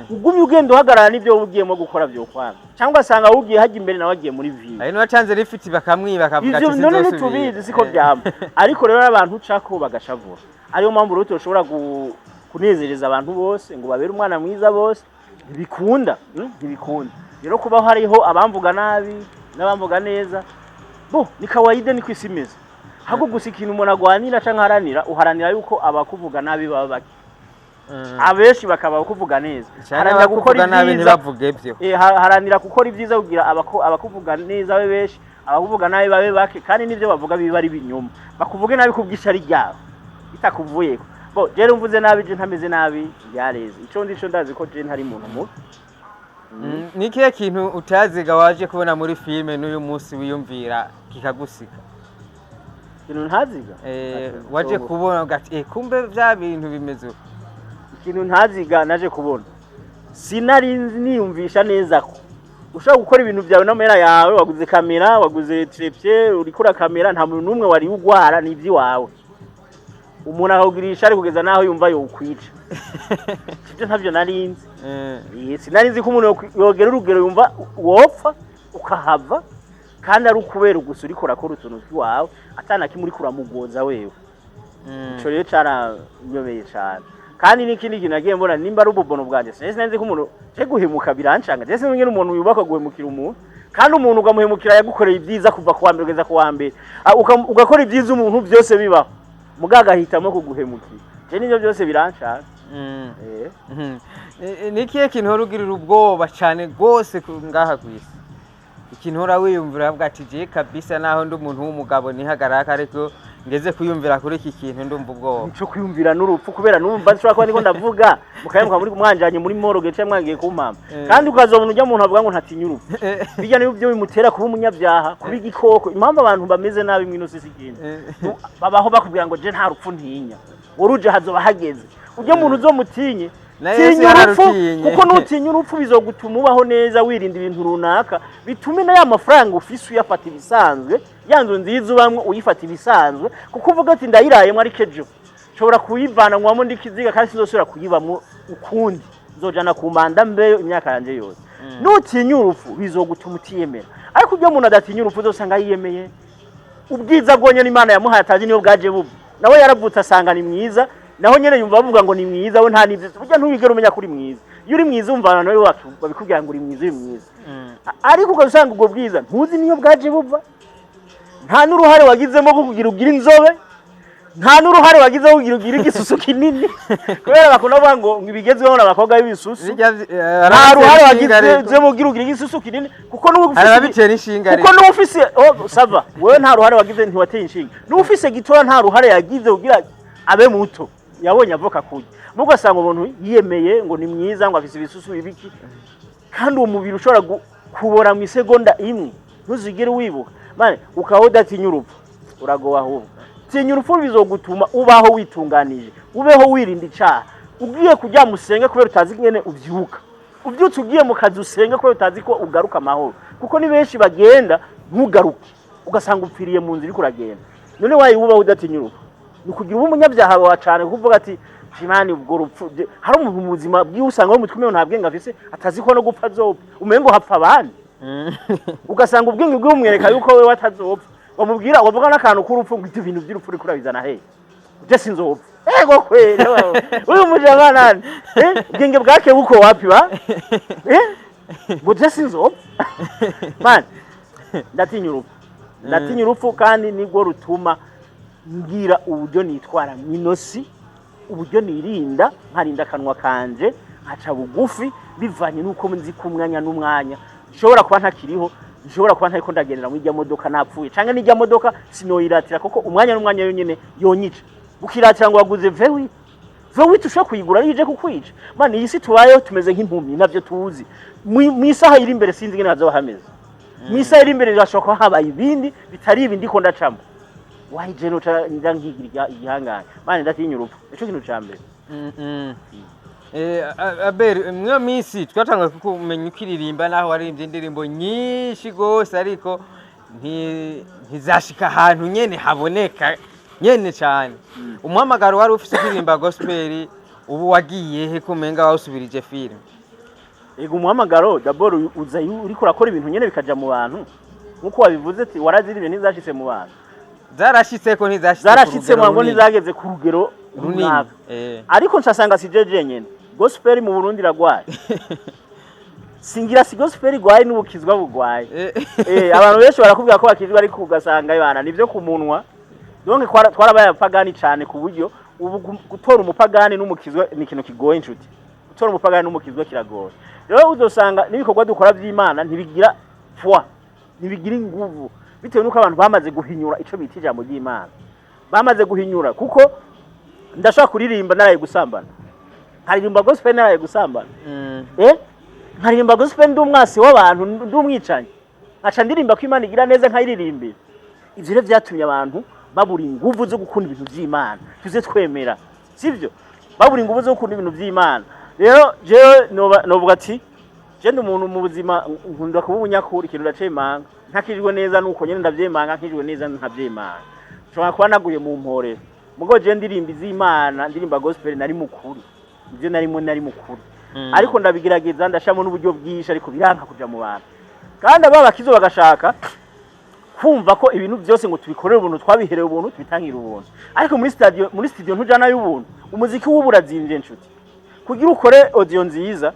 Ugumye ugenda uhagarara n'ibyo wowe ugiyemo gukora vyokwanga, cyangwa asanga wowe ugiye hajya imbere nawe agiye muri ville. Hari n'uwacanze lift bakamwiba, akavuga Ivyo ati none sinzosubira. ntitubizi, siko byama. Ariko rero abantu ucako bagashavura, ariyo mpamvu rero tushobora kunezereza abantu bose ngo babere umwana mwiza bose, ntibikunda, ntibikunda. Rero kubaho hariho abamvuga nabi n'abamvuga neza, bo ni kawaida, niko isi imeze. Ahubwo gusa ikintu umuntu agwanira canke aharanira, uharanira yuko abakuvuga nabi baba bake, abenshi bakaba bakuvuga neza. Cyane. Haranira gukora Abakuvuga nabi ibyiza. ntibavuge byo. Haranira gukora ibyiza kugira abakuvuga neza babe benshi, abakuvuga nabi babe bake, kandi n'ibyo bavuga biba ari ibinyoma, bakuvuge nabi kubw'ishari ryabo bitakuvuyeko. Bo rero mvuze nabi, je ntameze nabi, byareze ico ndi cyo, ndazi ko je ntari umuntu mubi. Ni ikihe kintu utaziga waje kubona muri filime n'uyu munsi wiyumvira kikagusika? Ikintu ntaziga? Waje kubona ugati kumbe vya bintu bimeze uko. Ikintu ntaziga naje kubona, sinari niyumvisha neza ko Ushobora gukora ibintu byawe n'amahera yawe, waguze kamera, waguze trépied, uriko urakamera, nta muntu n'umwe wari ugwara, ni iby'iwawe. Umuntu akakugirisha ari kugeza naho yumva yokwica. Ibyo ntabyo narinzi. Sinari nzi ko umuntu yogera urugero yumva wopfa ukahava, kandi ari ukubera gusa uriko urakora utuntu tw'iwawe, atana kimwe uriko uramugoza wewe. Ico rero caranyobeye cane. Kandi n'ikindi kintu nagiye mbona, nimba ari ububono bwanje, sinari nzi ko umuntu je guhemuka birancanga. Je sinzi ingene umuntu yubaka guhemukira umuntu, kandi umuntu ugamuhemukira yagukoreye ibyiza kuva ku wa mbere kugeza ku wa mbere. Ugakora ibyiza umuntu byose bibaho, mugabo agahitamo kuguhemukira. Je nivyo byose birancanga. Ni ikihe kintu uhora ugirira ubwoba cyane rwose ngaha ku isi, ikintu uhora wiyumvira avuga ati: "Je kabisa, naho ndi umuntu w'umugabo nihagarara, ariko ngeze kwiyumvira kuri iki kintu ndumva ubwoba"? Nico kwiyumvira n'urupfu, kubera numva nshobora kuba ndiko ndavuga mukanya muri mwanjanye muri morgue cyangwa mwagiye kumpamba. Kandi ukazobona ujya muntu avuga ngo ntatinya urupfu, bijya nibyo bimutera kuba umunyabyaha, kuba igikoko. Impamvu abantu bameze nabi mw'ino si ikindi, babaho bakubwira ngo: "Je nta rupfu ntinya, uruje hazoba hageze." Ujya muntu uzomutinye. Na Yesu Tinya urupfu, yararutinye. kuko nutinya urupfu bizogutuma ubaho neza, wirinda ibintu runaka, bitume na ya mafaranga ufise uyafata ibisanzwe, ya nzu nziza ubamwo uyifata ibisanzwe, kuko uvuga ati: "Ndayirayemo, ariko ejo nshobora kuyivananwamo ndikiziga, kandi sinzosubira kuyibamwo ukundi, nzojana ku manda mbeyo imyaka yanje yose." Nutinya urupfu bizogutuma utiyemera. Ariko ibyo umuntu adatinya urupfu, uzosanga yiyemeye ubwiza bwonyene Imana yamuhaye, atazi niyo bwaje buva. Nawe yaravutse asanga ni mwiza, naho nyene yumva bavuga ngo ni mwiza, we nta n'ivyo. Burya ntiwigera umenya ko uri mwiza. Iyo uri mwiza, umva abantu nawe babikubwira ngo uri mwiza, uri mwiza. Ariko ugasanga ubwo bwiza ntuzi niyo bwaje buva, nta n'uruhare wagizemo rwo kugira ugire inzobe, nta n'uruhare wagizemo kugira ugire igisusu kinini, kubera bakunda kuvuga ngo ibigezweho n'abakobwa b'ibisusu. Nta ruhare wagizemo kugira ugire igisusu kinini, kuko n'ubu Hari ababitera inshinga. Kuko n'uba ufise, oh, ça va, wewe nta ruhare wagize, ntiwateye inshinga. N'uba ufise gitoya, nta ruhare yagize kugira abe muto, yabonye avoka kurya. Mugo asanga umuntu yiyemeye ngo ni mwiza, ngo afise ibisusu ibiki, kandi uwo mubiri ushobora kubora mu isegonda imwe, ntuzigere wibuka. Mane ukaba udatinya urupfu, uragowe. Ahubwo tinya urupfu, bizogutuma ubaho witunganije, ubeho wirinda icaha. Ugiye kuryama usenge, kubera utazi ingene uvyuka. Ubyutse ugiye mu kazi usenge, kubera utazi ko ugaruka amahoro, kuko ni benshi bagenda ntugaruke, ugasanga upfiriye mu nzira uriko uragenda. None wayi wubaho udatinya urupfu, ni ukugira ube umunyabyaha wawe cane, kuko uvuga ati: "Shimani ubwo rupfu." Hari umuntu mu buzima bwiwe usanga mu mutwe umengo nta bwenge afise, atazi ko no gupfa azopfa, umengo hapfa abandi. Ugasanga ubwenge bwiwe bumwereka yuko wewe atazopfa. Wamubwira, wavuga n'akantu k'urupfu, ngo: "Ibyo bintu by'urupfu uriko urabizana hehe? Je sinzopfa." Ego kweli, uyu mujama nani? Ubwenge bwake buko wapi ba? Ngo: "Je sinzopfa." Man, ndatinya urupfu, ndatinya urupfu, kandi nibwo rutuma ngira uburyo nitwara mw'inosi, uburyo nirinda, nkarinda akanwa kanje, nkaca bugufi, bivanye n'uko nzi ko umwanya n'umwanya nshobora kuba ntakiriho, nshobora kuba ntariko ndagendera muri ijya modoka napfuye, canke n'ijya modoka sinoyiratira, kuko umwanya n'umwanya yonyene yonyica. Ukiratira ngo waguze V8, V8 ushobora kuyigura ariyo ije kukwica. Man, iyi si tubayeho tumeze nk'impumyi, navyo tuzi. Mw'isaha iri imbere sinzi ingene hazoba hameze. Mw'isaha iri imbere birashobora kuba habaye ibindi bitari ibi ndiko ndacamo. Wayi je noca nja nkigira igihanganye. Man, ndatinya urupfu, nico kintu ca mbere. Abel, mwiyo minsi twatanguye kumenya ukiririmba, naho waririmbye indirimbo nyinshi gose, ariko ntizashika ahantu nyene haboneka nyene cyane. Umuhamagaro wari ufise kuririmba gospel ubu wagiye he, kumenga wawusubirije filime? Ego, umuhamagaro d'abord uza iyo uriko urakora ibintu nyene bikaja mu bantu, nkuko wabivuze ati warazirimbye ntizashitse mu bantu. Zarashitse ko ntizashitse ku Zarashitse rugero mu ngo runini. Ntizageze ku rugero runini. Runaka. Ariko nsasanga si je jenyene, gospel mu Burundi iragwaye. Singira si gospel igwaye, n'ubukizwa bugwaye. Abantu benshi barakubwira ko bakizwa, ariko ugasanga bana nivyo ku munwa. Donc twarabaye abapagani cane, ku buryo ubu gutora umupagani n'umukizwa ni ikintu kigoye, inshuti. Gutora umupagani n'umukizwa kiragoye. Rero uzosanga n'ibikorwa dukora vy'Imana ntibigira foi, ntibigira inguvu, bitewe n'uko abantu bamaze guhinyura ico bita ijambo ry'Imana. Bamaze guhinyura, kuko ndashobora kuririmba naraye gusambana, nkaririmba gospel naraye gusambana, nkaririmba gospel ndi umwasi w'abantu, ndi umwicanyi, nkaca ndirimba ko Imana igira neza, nkayiririmbira. Ivyo rero vyatumye abantu babura inguvu zo gukunda ibintu vy'Imana. Tuze twemera sivyo, babura inguvu zo gukunda ibintu vy'Imana. Rero jewe novuga ati Je ndi umuntu mu buzima nkunda kuba umunyakuri. Ikintu ndacemanga, ntakijwe neza nuko nyene ndavyemanga, nkijwe neza nkavyemanga. Nshobora kuba naguye mu mporero, mugo je ndirimba iz'Imana, ndirimba gospel, nari mukuri, ivyo narimo nari mukuri. Ariko ndabigerageza, ndashamo n'uburyo bwinshi, ariko biranka kuja mu bantu. Kandi aba bakizo bagashaka kumva ko ibintu byose ngo tubikorere ubuntu, twabiherewe ubuntu, tubitangira ubuntu. Ariko muri studio ntujana y'ubuntu. Umuziki w'ubu urazimvye, nshuti. Kugira ukore audio nziza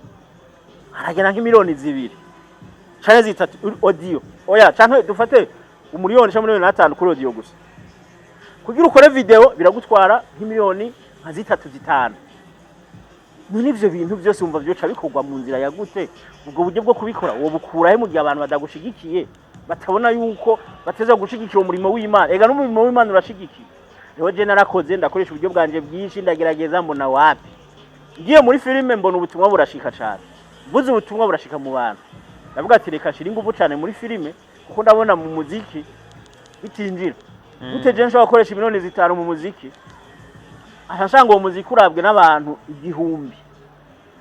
haragera nk'imiliyoni 2 canke 3 audio, oya, canke dufate 1 miliyoni canke 1.5 miliyoni kuri audio gusa. Kugira ukore video biragutwara nk'imiliyoni nka 3, 5. None ivyo bintu byose wumva vyoca bikorwa mu nzira ya gute? Ubwo buryo bwo kubikora wowe bukurahe mu gihe abantu badagushigikiye, batabona yuko bateza gushigikira umurimo w'Imana? Ega n'umurimo w'Imana urashigikiye. Rero je narakoze, ndakoresha uburyo bwanje bwinshi, ndagerageza, mbona wapi. Ngiye muri filime mbona ubutumwa burashika cane, mvuze ubutumwa burashika mu bantu. Ndavuga ati reka nshire ingufu cane muri filime, kuko ndabona mu muziki bitinjira. Gute je nshobora gukoresha miliyoni 5 mu muziki, ashashanga uwo muziki urabwe n'abantu 1000?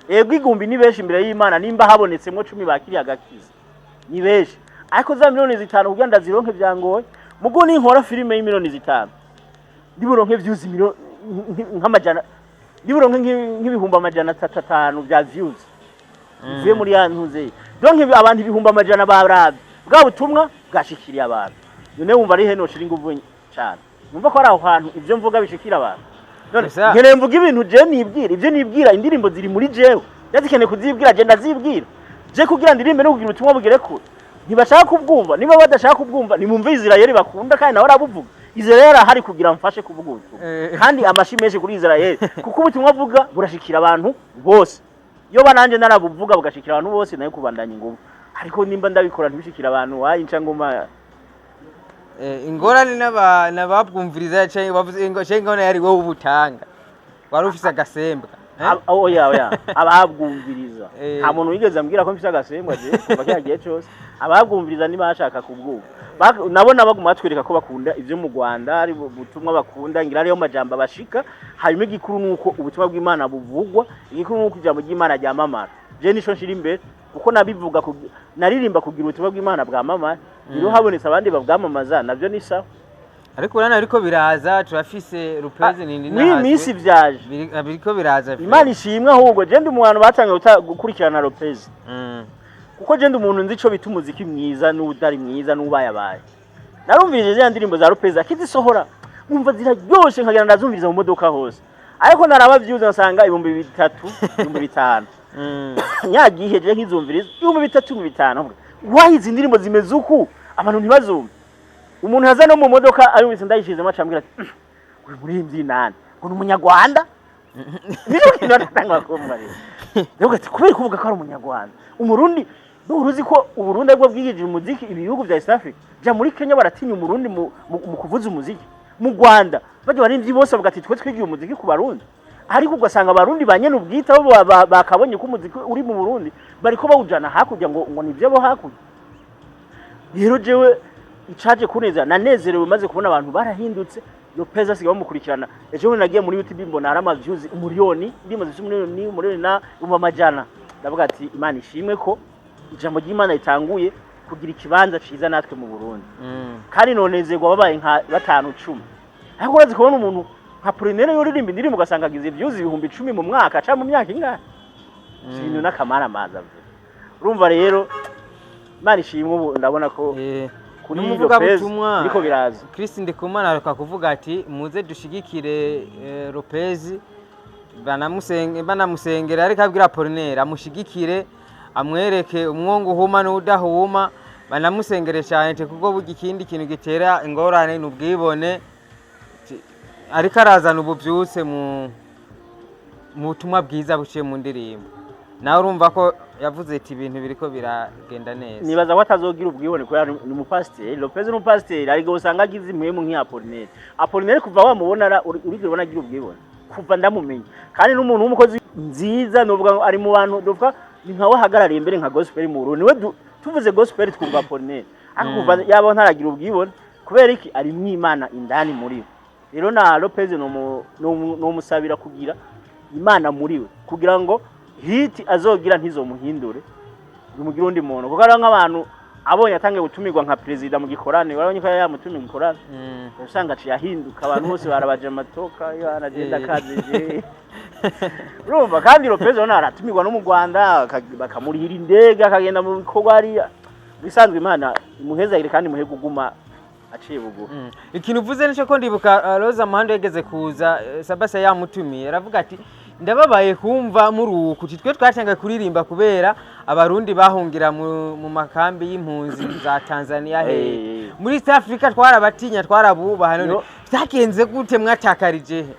Ego, 1000 ni benshi imbere y'Imana. Nimba habonetsemwo 10 bakiriye agakiza ni benshi, ariko za miliyoni 5 kugira ndazironke vyangoye. Mugo ninkora filime y'imiliyoni 5, ndiburonke views nk'amajana, ndiburonke nk'ibihumbi 305 vya views bivuye muri ya ntuze. Donc abantu 100,000 baravye bwa butumwa bwashikiriye abantu. None wumva ari he noshira inguvu cane? Numva ko ari aho hantu ivyo mvuga bishikira abantu. None nkeneye mvuga ibintu je nibwira, ivyo nibwira. Indirimbo ziri muri jewe, ndazikeneye kuzibwira, je ndazibwira. Je kugira ndirimbe no kugira ubutumwa bugere kure, ntibashaka kubwumva. Niba badashaka kubwumva, nimumve Israel bakunda, kandi nawe arabuvuga. Israel arahari kugira mfashe kuvuga ubutumwa. Kandi amashi menshi kuri Israel, kuko ubutumwa avuga burashikira abantu bose. Iyo bananje narabuvuga bugashikira abantu bose, nayo kubandanya inguvu. Ariko nimba ndabikora ntibishikira abantu, wayinca ngoma. Ingorane n'ababwumviriza canke bavuze ngo canke ingorane yari wowe ubutanga, wari ufise agasembwa, eh? Oya, oya, ababwumviriza, nta muntu wigeze ambwira ko mfise agasembwa je kuva kiriya gihe cose. Ababwumviriza ntibashaka kubwumva. Nabo baguma batwereka ko bakunda ivyo mu Rwanda, ari butumwa bakunda, ngira ariyo majambo abashika. Hanyuma igikuru nuko ubutumwa bw'Imana buvugwa, igikuru nuko ijambo ry'Imana ryamamara. Je nico nshira imbere, kuko nabivuga naririmba kugira ubutumwa bw'Imana bwamamara. Rero habonetse abandi babwamamaza, navyo ni sawa. Ariko urabona biriko biraza, turafise Rupezi nindi. Mw'iyi minsi vyaje. Biriko biraza. Imana ishimwe. Ahubwo je ndi mu bantu batangiye gukurikirana Lopez, kuko je ndi umuntu nzi ico bita umuziki mwiza n'utari mwiza n'ubayabaye. Narumvirije ziriya ndirimbo za Lopez akizisohora, nkumva ziraryoshe, nkagenda ndazumviriza mu modoka hose. Ariko naraba views nsanga 3000, 5000. Nyagihe je nkizumviriza 3000, 5000, nkavuga, wayi izi ndirimbo zimeze uku abantu ntibazumve? Umuntu aza no mu modoka ayumvise ndayishizemo, acambwira ati: "Uyu muririmbyi nani? Ngo ni umunyarwanda?" Nico kintu natangwa kumva. Rero ndavuga ati kubera kuvuga ko ari umunyarwanda, umurundi uruzi ko Uburundi aribwo bwigije umuziki ibihugu bya East Africa. Ja muri Kenya baratinya umurundi mu kuvuza umuziki. Mu Rwanda bajya baririmbyi bose bavuga ati twe twigiye umuziki ku Barundi. Ariko ugasanga Abarundi ba nyene ubwite bo bakabonye ko umuziki uri mu Burundi, bariko bawujana hakurya ngo nivyo bo hakurya. Rero jewe icaje kunezera, nanezerewe maze kubona abantu barahindutse, Lopez asigaye bamukurikirana. Ejo bundi nagiye muri YouTube mbona hari ama views 1 miliyoni, indirimbo zifite 1 miliyoni, 1 miliyoni na ibihumbi amajana. Ndavuga ati Imana ishimwe ko ijambo ry'Imana ritanguye kugira ikibanza ciza natwe mu Burundi. Kandi nonezerwa babaye nka 5, 10. Ariko urazi kubona umuntu nka Polinere yoririmba indirimbo ugasanga agize views 10,000 mu mwaka canke mu myaka ingahe? Ibintu n'akamaramaza vuba. Urumva rero Imana ishimwe, ubu ndabona ko kuri Lopez N'umuvugabutumwa biriko biraza. Chris Ndikumana aruka kuvuga ati muze dushigikire Lopez, banamusengera, ariko abwira Apollinaire amushigikire, amwereke umwongo uhuma n'udahuma, banamusengere cyane te, kuko burya ikindi kintu gitera ingorane ni ubwibone. Ariko arazana ubuvyutse mu butumwa bwiza buciye mu ndirimbo. Nawe urumva ko yavuze ati ibintu biriko biragenda neza. Nibaza ko atazogira ubwibone kubera ni umupasiteri. Lopez ni umupasiteri, ariko usanga agize impwemu nk'iya Apollinaire. Apollinaire kuva wamubona urigera ubona agira ubwibone kuva ndamumenya, kandi n'umuntu w'umukozi nziza. Novuga ngo ari mu bantu novuga ni nkawe ahagarariye imbere nka gospel mu Burundi. Niwe tuvuze gospel twumva Apollinaire. Ariko kuva yaba ntaragira ubwibone. Kubera iki? Ari mw'Imana indani muri we. Rero na Lopez nomusabira kugira Imana muri we, kugira ngo hit azogira ntizomuhindure. Bimugira undi muntu, kuko hariho nk'abantu abonye atangiye gutumirwa nka perezida mu gikorane, urabonye ko yari yamutumiye mu gikorane, usanga aciye ahinduka, abantu bose barabaje amatoka yo anagenda akazeje. Urumva kandi Lopez urabona aratumirwa no mu Rwanda, bakamurihira indege, akagenda mu bikorwa hariya. Bisanzwe Imana imuhezagire kandi imuhe kuguma aciye bugufi. Ikintu uvuze nico, ko ndibuka Rosa Muhando yageze kuza, Sabasa yamutumiye, aravuga ati: "Ndababaye kumva muri uku twe twatangaye kuririmba kubera Abarundi bahungira mu makambi y'impunzi za Tanzania, he muri East Africa, twarabatinya, twarabubaha. None vyagenze gute? Mwatakarije he?"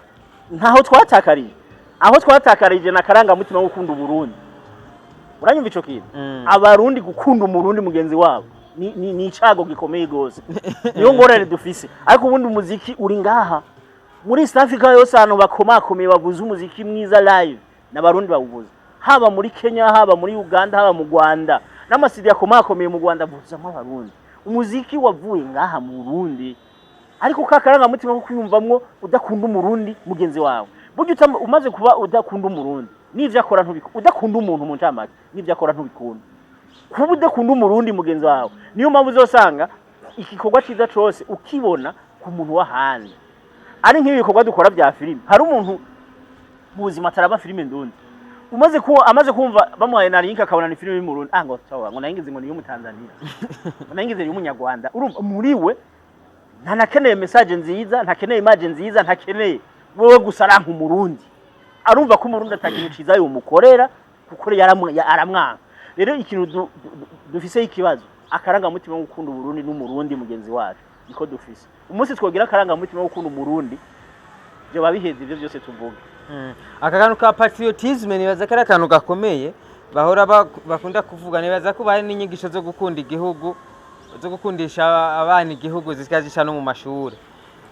Ntaho twatakarije. Aho twatakarije na karangamutima wo gukunda Uburundi. Uranyumva ico kintu? Abarundi gukunda Umurundi mugenzi wabo ni icago gikomeye gose, niyo ngorane dufise. Ariko ubundi umuziki uri ngaha muri East Africa yose, ahantu bakomakomeye bavuza umuziki mwiza live n'Abarundi bawuvuza, haba muri Kenya, haba muri Uganda, haba mu Rwanda, n'amasidi akomakomeye mu Rwanda avuzamo Abarundi. Umuziki wavuye ngaha mu Burundi, ariko ka karangamutima ko kwiyumvamwo udakunda Umurundi mugenzi wawe, burya umaze kuba udakunda Umurundi n'ivyo akora ntubikunda. Udakunda umuntu, mu ncamake, n'ivyo akora ntubikunda. Kuba udakunda Umurundi mugenzi wawe, niyo mpamvu uzosanga igikorwa ciza cose ukibona ku muntu w'ahandi. Ari nk'ibi bikorwa dukora bya filime, hari umuntu mu buzima ataraba filime ndundi, umaze ku amaze kumva bamuhaye na link akabona ni filime y'Umurundi, ah, ngo sawa, ngo nayingize ngo ni iy'Umutanzania, ngo nayingize y'Umunyarwanda. Urumva muri we ntanakeneye message nziza, ntakeneye image nziza, ntakeneye. Wewe gusa aranka Umurundi, arumva ko Umurundi atakintu ciza yomukorera kuko aramwanga. Rero ikintu dufise ikibazo, akarangamutima wo gukunda Uburundi n'Umurundi mugenzi wacu niko dufise. Umunsi twogira akarangamutima wo gukunda Umurundi, vyoba biheze ivyo byose tuvuga. Aka kantu ka patriotisme nibaza ko ari akantu gakomeye bahora bakunda kuvuga. Nibaza ko bari n'inyigisho zo gukunda igihugu, zo gukundisha abana igihugu, zikazisha no mu mashuri.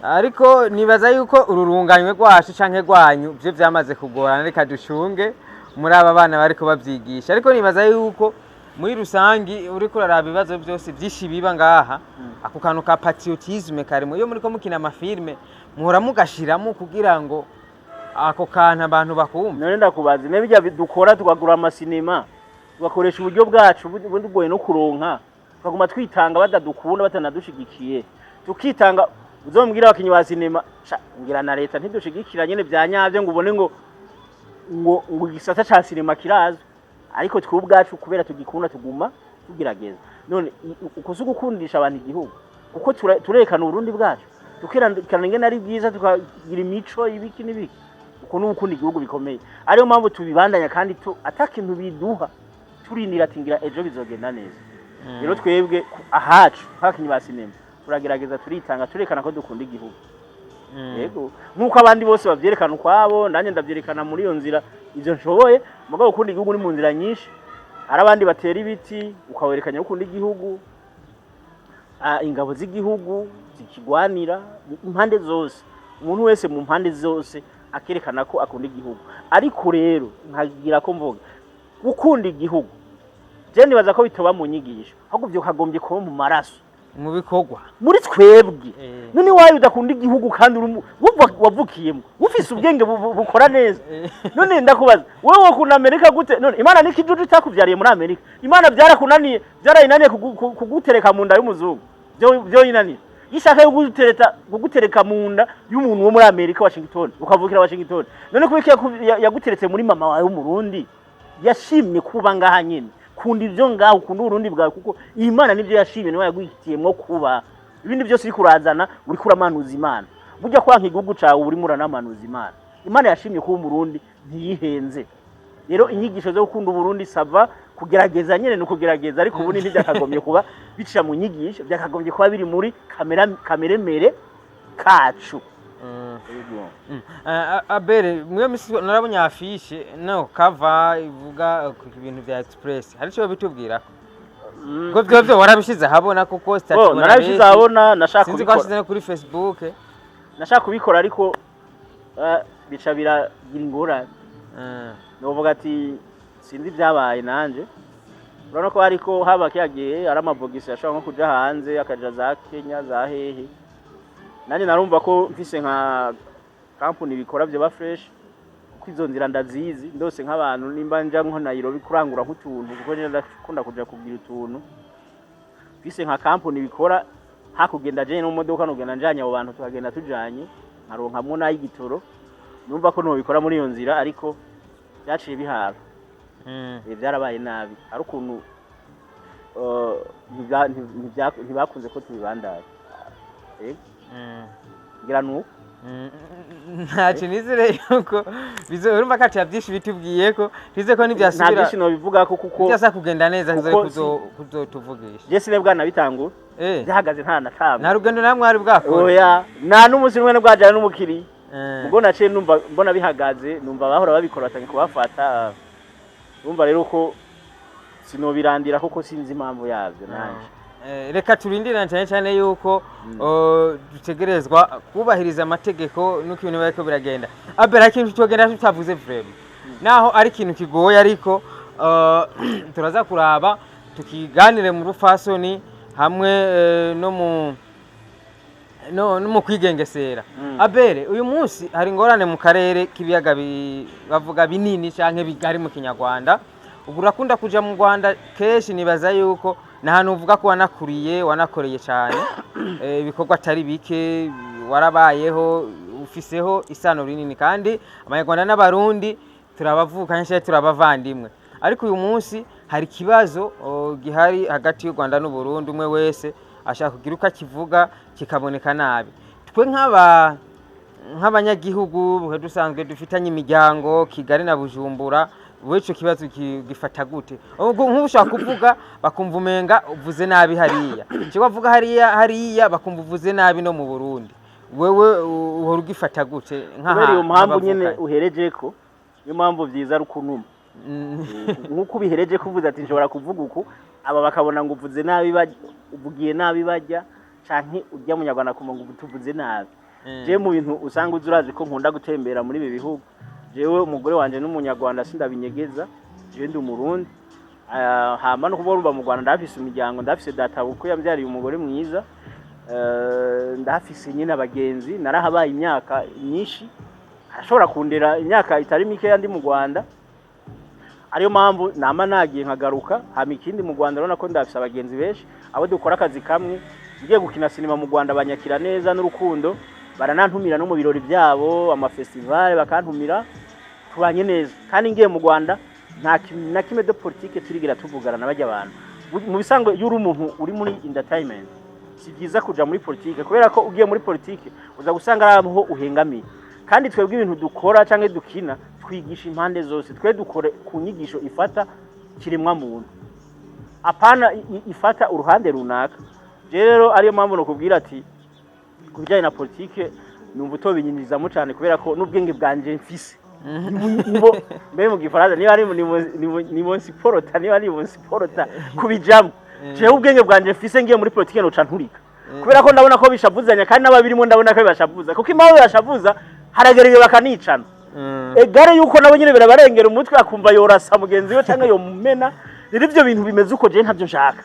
Ariko nibaza yuko uru runganywe rwacu canke rwanyu byo vyamaze kugorana. Reka dushunge muri aba bana bariko bavyigisha. Ariko nibaza yuko muri rusangi uriko uraraba ibibazo byose byinshi biba ngaha, ako kantu ka patriotisme karimo. Iyo muriko mukina amafilme, muhora mugashiramo kugira ngo ako kantu abantu bakumva. None ndakubaza, ne bijya dukora, tukagura amasinema, tugakoresha uburyo bwacu bundi bugoye no kuronka, tukaguma twitanga badadukunda, batanadushigikiye, tukitanga. Uzombwira abakinyi ba sinema, sha, ngira na leta ntidushigikira nyene vya nyavyo, ngo ubone ngo igisata ca sinema kirazwi. Ariko twe ubwacu kubera tugikunda tuguma tugerageza. None uko si ugukundisha abantu igihugu? Kuko turerekana Uburundi bwacu, tukerekana ingene ari bwiza, tukagira imico, ibiki n'ibiki. Uko ni ugukunda igihugu bikomeye, ariyo mpamvu tubibandanya kandi ata kintu biduha, turindira ati ngira ejo bizogenda neza. Rero twebwe ahacu nk'abakinyi ba sinema turagerageza, turitanga, turerekana ko dukunda igihugu. Yego, nk'uko abandi bose bavyerekana ukwabo, nanjye ndavyerekana muri iyo nzira ivyo nshoboye. Mugabo gukunda igihugu ni mu nzira nyinshi. Hari abandi batera ibiti, ukawerekanya ko ukunda igihugu. Ingabo z'igihugu zikigwanira impande zose, umuntu wese mu mpande zose akerekana ko akunda igihugu. Ariko rero nkagira ko mvuga gukunda igihugu, je nibaza ko bitoba mu nyigisho, ahubwo vyo kagombye kuba mu maraso, mu bikorwa, muri twebwe. None wayo udakunda igihugu kandi uri wavukiyemo, ufise ubwenge bukora neza? None ndakubaza, wowe wokunda Amerika gute? None Imana n'ikijuju itakuvyariye muri Amerika? Imana byarakunaniye, byarayinaniye kugutereka mu nda y'umuzungu, vyo yinaniye ishaka yo kugutereka mu nda y'umuntu wo muri Amerika, Washington, ukavukira Washington. None kubera yaguteretse muri mama wawe w'Umurundi, yashimye kuba ngaha nyine. Kunda ibyo ngaho, ukunda Uburundi bwawe, kuko Imana nibyo yashimye, niwe yaguhitiyemwo kuba. Ibindi byose uriko urazana, uriko uramanuza Imana. Burya kwanka igihugu cawe, urimo uranamanuza Imana. Imana yashimye kuba Umurundi, ntiyihenze. Rero inyigisho zo gukunda Uburundi, ça va, kugerageza nyene ni ukugerageza, ariko ubundi ntibyakagombye kuba bica mu nyigisho, byakagombye kuba biri muri kamera kameremere kacu. Yego. Abere mwe misi narabonye affiche no cover ivuga ku bintu vya Express, hari ico bitubwirako? Ko vyo warabishize ahabona, kuko statut Bo, mbona narabishize benshi. ahabona, nashaka Sinzi ko kubikora. washize no kuri Facebook. Nashaka kubikora, ariko bica biragira ingorane. Novuga ati sinzi ibyabaye nanje. Urabona ko hariko haba kiya gihe ari amavogisi ashobora nko kuja hanze, akaja za Kenya, za hehe. Nanjye narumva ko mfise nka kampuni bikora vyoba fresh, kuko Kuko izo nzira ndazizi, ndose nk'abantu nimba nja nko Nairobi kurangura nk'utuntu, kuko nyine ndakunda kuja kugira utuntu mfise nka kampuni bikora, hakugenda jewe no mu modoka, nogenda njanye abo bantu, tukagenda tujanye, nkaronkamwo n'ay'igitoro. Numva ko nobikora muri iyo nzira, ariko byaciye bihaba. Byarabaye nabi, hari ukuntu ntibakunze ko tubibandanya. Ngira nuko. Ntacyo, nizere yuko urumva ko ata byinshi bitubwiye, ko nize ko Nta nibyasubira byinshi nobivuga ko, kuko byasa kugenda neza kuko kuzotuvugisha. Je sine bwanabitangura, byahagaze nta na kamwe. Nta rugendo namwe mwari bwakora? Oya, nta n'umunsi n'umwe bwajana n'umukiriya. Ubwo naciye numva mbona bihagaze, numva bahora babikora batangiye kubafata. Numva rero ko sinobirandira, kuko sinzi impamvu yabyo nanje. Reka turindire, cyane cyane yuko dutegerezwa kubahiriza amategeko nuko ibintu bariko biragenda. Abera ikintu tugenda tutavuze vraiment, naho ari ikintu kigoye, ariko turaza kuraba tukiganire mu rufasoni hamwe no mu kwigengesera. Abere, uyu munsi hari ingorane mu karere k'ibiyaga bavuga binini canke bigari mu Kinyarwanda. Ubu urakunda kuja mu Rwanda kenshi, nibaza yuko ni ahantu uvuga ko wanakuriye, wanakoreye cyane, ibikorwa atari bike, warabayeho, ufiseho isano rinini, kandi Abanyarwanda n'Abarundi turabavukanye cyangwa turabavandimwe. Ariko uyu munsi hari ikibazo gihari hagati y'u Rwanda n'Uburundi, umwe wese ashaka kugira uko akivuga kikaboneka nabi. Twe nk'abanyagihugu dusanzwe dufitanye imiryango Kigali na Bujumbura, wowe ico kibazo gifata gute? Ubwo nk'ubu ushaka kuvuga bakumva umenga uvuze nabi hariya, cyangwa avuga hariya hariya bakumva uvuze nabi no mu Burundi, wewe uhora ugifata gute? Kubera iyo mpamvu nyene Nk'abavukanye? uhereje ko niyo mpamvu vyiza ari ukunuma. Nk'uko ubihereje kuvuza ati nshobora kuvuga uku, aba bakabona ngo uvuze nabi, uvugiye nabi bajya, canke urya Munyarwanda akumva ngo tuvuze nabi. Jewe mu bintu usanga uzi, urazi ko nkunda gutembera muri ibi bihugu. Jewe umugore wanje n'Umunyarwanda, sindabinyegeza, jewe ndi Umurundi. Hama no kuba urumva mu Rwanda ndahafise imiryango, ndahafise data bukwe yambyariye umugore mwiza. Ndahafise nyine abagenzi, narahabaye imyaka myinshi, arashobora kundera imyaka itari mikeya ndi mu Rwanda, ariyo mpamvu nama nagiye nkagaruka. Hama ikindi, mu Rwanda urabona ko ndafise abagenzi benshi, abo dukora akazi kamwe. Ngiye gukina sinema mu Rwanda banyakira neza n'urukundo, baranantumira no mu birori byabo, amafestival bakantumira, tubanye neza. Kandi ngiye mu Rwanda nta kintu na kimwe de politique turigira tuvugana na bajya abantu. Mu bisanzwe iyo uri umuntu uri muri entertainment, si byiza kuja muri politike, kubera ko ugiye muri politike uza gusanga ari aho uhengamiye. Kandi twebwe ibintu dukora cyangwa dukina twigisha impande zose. Twe dukore ku nyigisho ifata kiremwa muntu, apana ifata uruhande runaka. Je rero ariyo mpamvu nokubwira ati ku bijyanye na politike numva utobinyinjizamo cyane, kubera ko n'ubwenge bwanje mfise nibo mbe mu Gifaransa niba ari ni siporota, niba ari siporota kubijamo. Jewe ubwenge bwanje mfise, ngiye muri politike noca nturika, kubera ko ndabona ko bishavuzanya, kandi n'ababirimo ndabona ko bibashavuza, kuko impamvu bibashavuza haragera igihe bakanicana. Egare yuko nabo nyine birabarengera umutwe, akumva yorasa mugenzi we cyangwa yomumena. Rero ivyo bintu bimeze uko jewe ntabyo nshaka.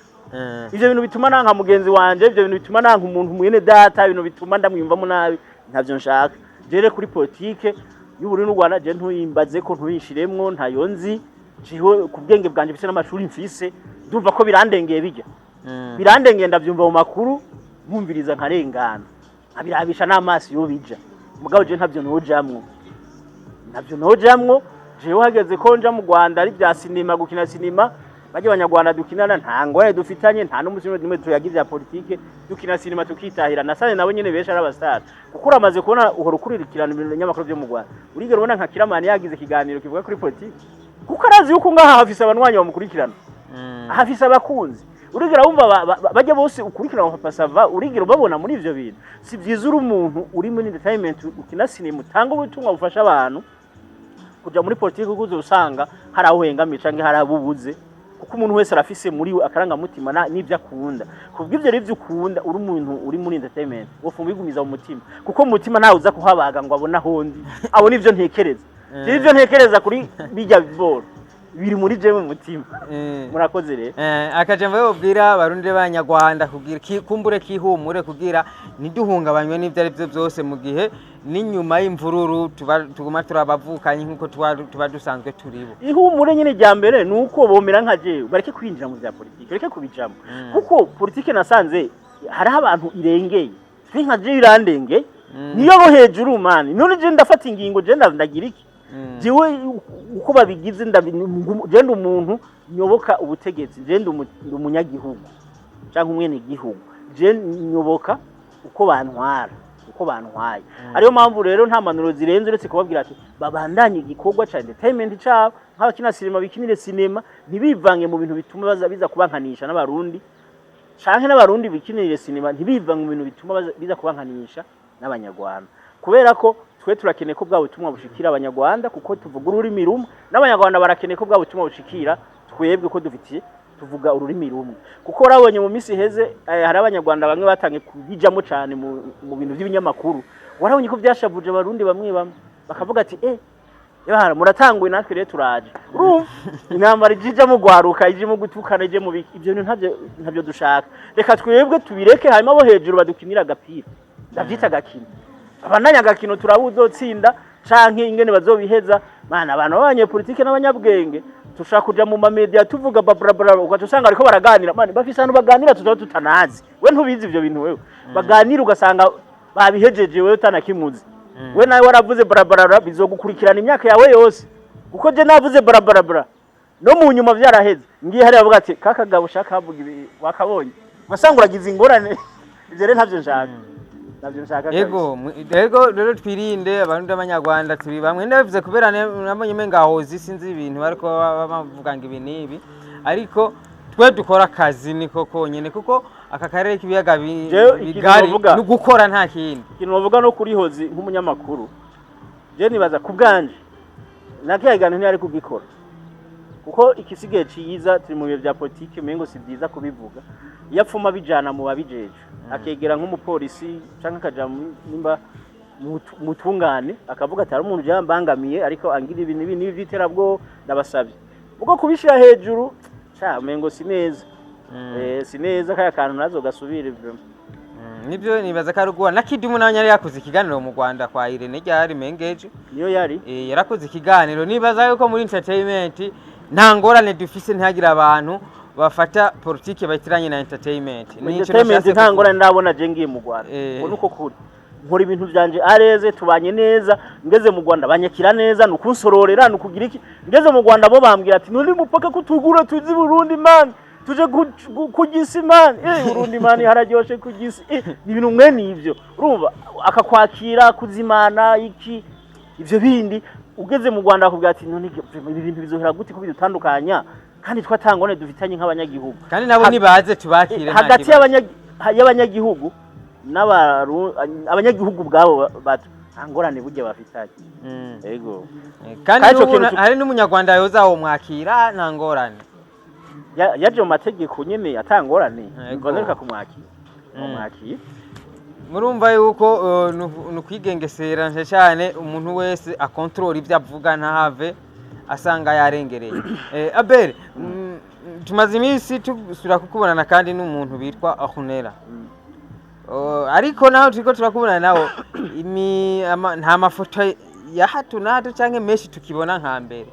Ivyo bintu bituma nanka mugenzi wanje, ivyo bintu bituma nanka umuntu mwene data, ibintu bituma ndamwiyumvamo nabi, ntabyo nshaka. Jere kuri politike y'Uburundi n'u Rwanda, je ntuyimbaze ko ntuyinshiremwo, ntayo nzi. Jewe ku bwenge bwanje mfise n'amashuri mfise, ndumva ko birandengeye, bijya birandengeye. Ndavyumva mu makuru, nkumviriza nkarengana, nkabirabisha n'amaso iyo bija. Mugabo je ntabyo nojamwo, ntabyo nojamwo. Jewe hageze ko nja mu Rwanda ari bya sinema, gukina sinema, bajya Abanyarwanda dukinana nta ngorane dufitanye, nta n'umunsi n'umwe tuyaga ivya politike. Dukina sinema tukitahira. Nasanze nabo nyene benshi ari abastar, kuko uramaze kubona, uhora ukurikirana ibinyamakuru vyo mu Rwanda, urigera ubona nka Kiramani yagize ikiganiro kivuga kuri politike? Kuko arazi yuko ngaha hafise abanywanyi bamukurikirana, hafise abakunzi. Urigera wumva bajya bose ukurikirana Papa Sava, urigera ubabona muri ivyo bintu? Si vyiza uri umuntu uri muri entertainment, ukina sinema, utanga ubutumwa bufasha abantu, kuja muri politike, kuko uzosanga hari aho uhengamiye canke hari abo ubuze, kuko umuntu wese arafise muri we akarangamutima n'ivyo akunda. Kubw'ivyo rero, ivyo ukunda uri umuntu uri muri entertainment, wofuma ubigumiza mu mutima, kuko mu mutima ntawe uza kuhabaga ngo abone aho ndi, abone ivyo ntekereza. Rero ivyo ntekereza kuri bijya biboro Biri muri je mu mutima. Murakoze rero. Akajambo yobwira Abarundi b'Abanyarwanda kugira kumbure kihumure, kugira ntiduhungabanywe n'ibyo ari byo byose, mu gihe n'inyuma y'imvururu tuguma turabavukanye nk'uko tuba dusanzwe turibo. Ihumure nyine rya mbere ni uko bomera nka jewe, bareke kwinjira mu bya politiki, bareke kubijamo, kuko politiki nasanze hariho abantu irengeye. Twe nka jewe irandengeye, niyo bo hejuru mani. None je ndafata ingingo, je ndagira iki? Jewe uko babigize je ndi umuntu nyoboka ubutegetsi, je ndi umunyagihugu canke umwenegihugu, je nyoboka uko bantwara, uko bantwaye. Ariyo mpamvu rero nta mpanuro zirenze, uretse kubabwira ati babandanye igikorwa ca entertainment cabo, nk'abakina sinema bikinire sinema, ntibivange mu bintu bituma baza biza kubankanisha n'Abarundi, canke n'Abarundi bikinire sinema, ntibivange mu bintu bituma biza kubankanisha n'Abanyarwanda, kubera ko twe turakeneye ko bwa butumwa bushikira Abanyarwanda, kuko tuvuga ururimi rumwe, n'Abanyarwanda barakeneye ko bwa butumwa bushikira twebwe, ko dufitiye tuvuga ururimi rumwe. Kuko warabonye mu minsi iheze, hari Abanyarwanda bamwe batangiye kubijamo cane mu bintu by'ibinyamakuru. Warabonye ko byashavuje Abarundi bamwe bamwe, bakavuga ati: "Eh, muratanguye, natwe rero turaje." Urumva intambara ijija mu gwaruka, ije mu gutukana, ije mu biki. Ibyo bintu ntabyo dushaka. Reka twebwe tubireke, hanyuma bo hejuru badukinira agapira. Ndavyita agakino, abandanya agakino, turaba uzotsinda canke ingene bazobiheza. Mana, abantu b'abanyepolitike n'abanyabwenge tushaka kuja mu mamedia tuvuga babrabra, ugaca usanga ariko baraganira mani, bafise ahantu baganira tutaba tutanazi. We ntubizi ivyo bintu, wewe baganira ugasanga babihejeje, wewe utanakimuzi. We nawe waravuze barabarara, bizogukurikirana imyaka yawe yose, kuko je navuze barabarabara no mu nyuma vyaraheze, ngiye hariya bavuga ati kaka gabo ushaka havuga ibi wakabonye, ugasanga uragize ingorane. Ivyo rero ntavyo nshaka, navyo nshaka kabisa. Ego, rero twirinde. Abarundi, Abanyarwanda turi bamwe. Ndabivuze kubera nabonye umenga hozi sinzi ibintu bariko bavuga ngo ibi n'ibi, ariko twe dukora akazi niko konyene, kuko aka karere k'ibiyaga Jewe ikintu bigari novuga- ni ugukora, nta kindi. Ikintu bavuga no kuri Hozi nk'umunyamakuru, je nibaza ku bwanje na kiya kiganiro ntiyari kugikora, kuko ikisigaye ciza turi mu bihe bya politike, umengo si byiza kubivuga. Iyo apfuma bijana mu babijejwe, akegera nk'umupolisi canke akaja nimba mutungane, akavuga ati hari umuntu yambangamiye ariko angira ibi n'ibi n'ibi vy'iterabwoba, ndabasabye. Ubwo kubishira hejuru ca umengo si neza. Si neza, kaya kantu nazo gasubire vraiment. Nibyo, nibaza ko ari uguha na Kidumu nawe yari yakoze ikiganiro mu Rwanda kwa Irene ryari mengeje. Niyo yari. Yarakoze ikiganiro. Nibaza yuko muri entertainment nta ngorane dufise, ntihagire abantu bafata politike bayitiranye na entertainment. Nico Entertainment nashatse nta kuvuga. ngorane ndabona je ngiye mu Rwanda. Ngo nuko kuri nkora ibintu vyanje areze, tubanye neza. Ngeze mu Rwanda banyakira neza, nukunsororera, nukugira iki. Ngeze mu Rwanda bo bambwira ati nuri mupaka kutugura tuzi Burundi man, tuje kugisi man, Burundi man hararyoshe kugisi, ni ibintu mwene ivyo. Urumva akakwakira kuzimana iki ivyo bindi. Ugeze mu Rwanda bakubwira ati none ibi bintu bizohera gute ko bidutandukanya kandi twatangone dufitanye nk'abanyagihugu? Kandi nabo nibaze tubakire, nta Hagati kibazo. y'abanyagihugu abanyagihugu ubwabo bato nta ngorane burya bafitanye. Ego. Kandi Kandi ico n'ubu kintu hari n'Umunyarwanda yoza aho mwakira nta ngorane. Yaje mu mategeko nyene atangorane. Ego. Ngo reka kumwakira, kumwakira. Murumva yuko ni ukwigengesera cyane, umuntu wese akontorora ibyo avuga, ntahave asanga yarengereye. Abel, tumaze iminsi tusubira kukubonana kandi n'umuntu bitwa Ahunera. Ariko naho turiko turakubonana nawo nta mafoto ya hato na hato canke menshi tukibona nka mbere.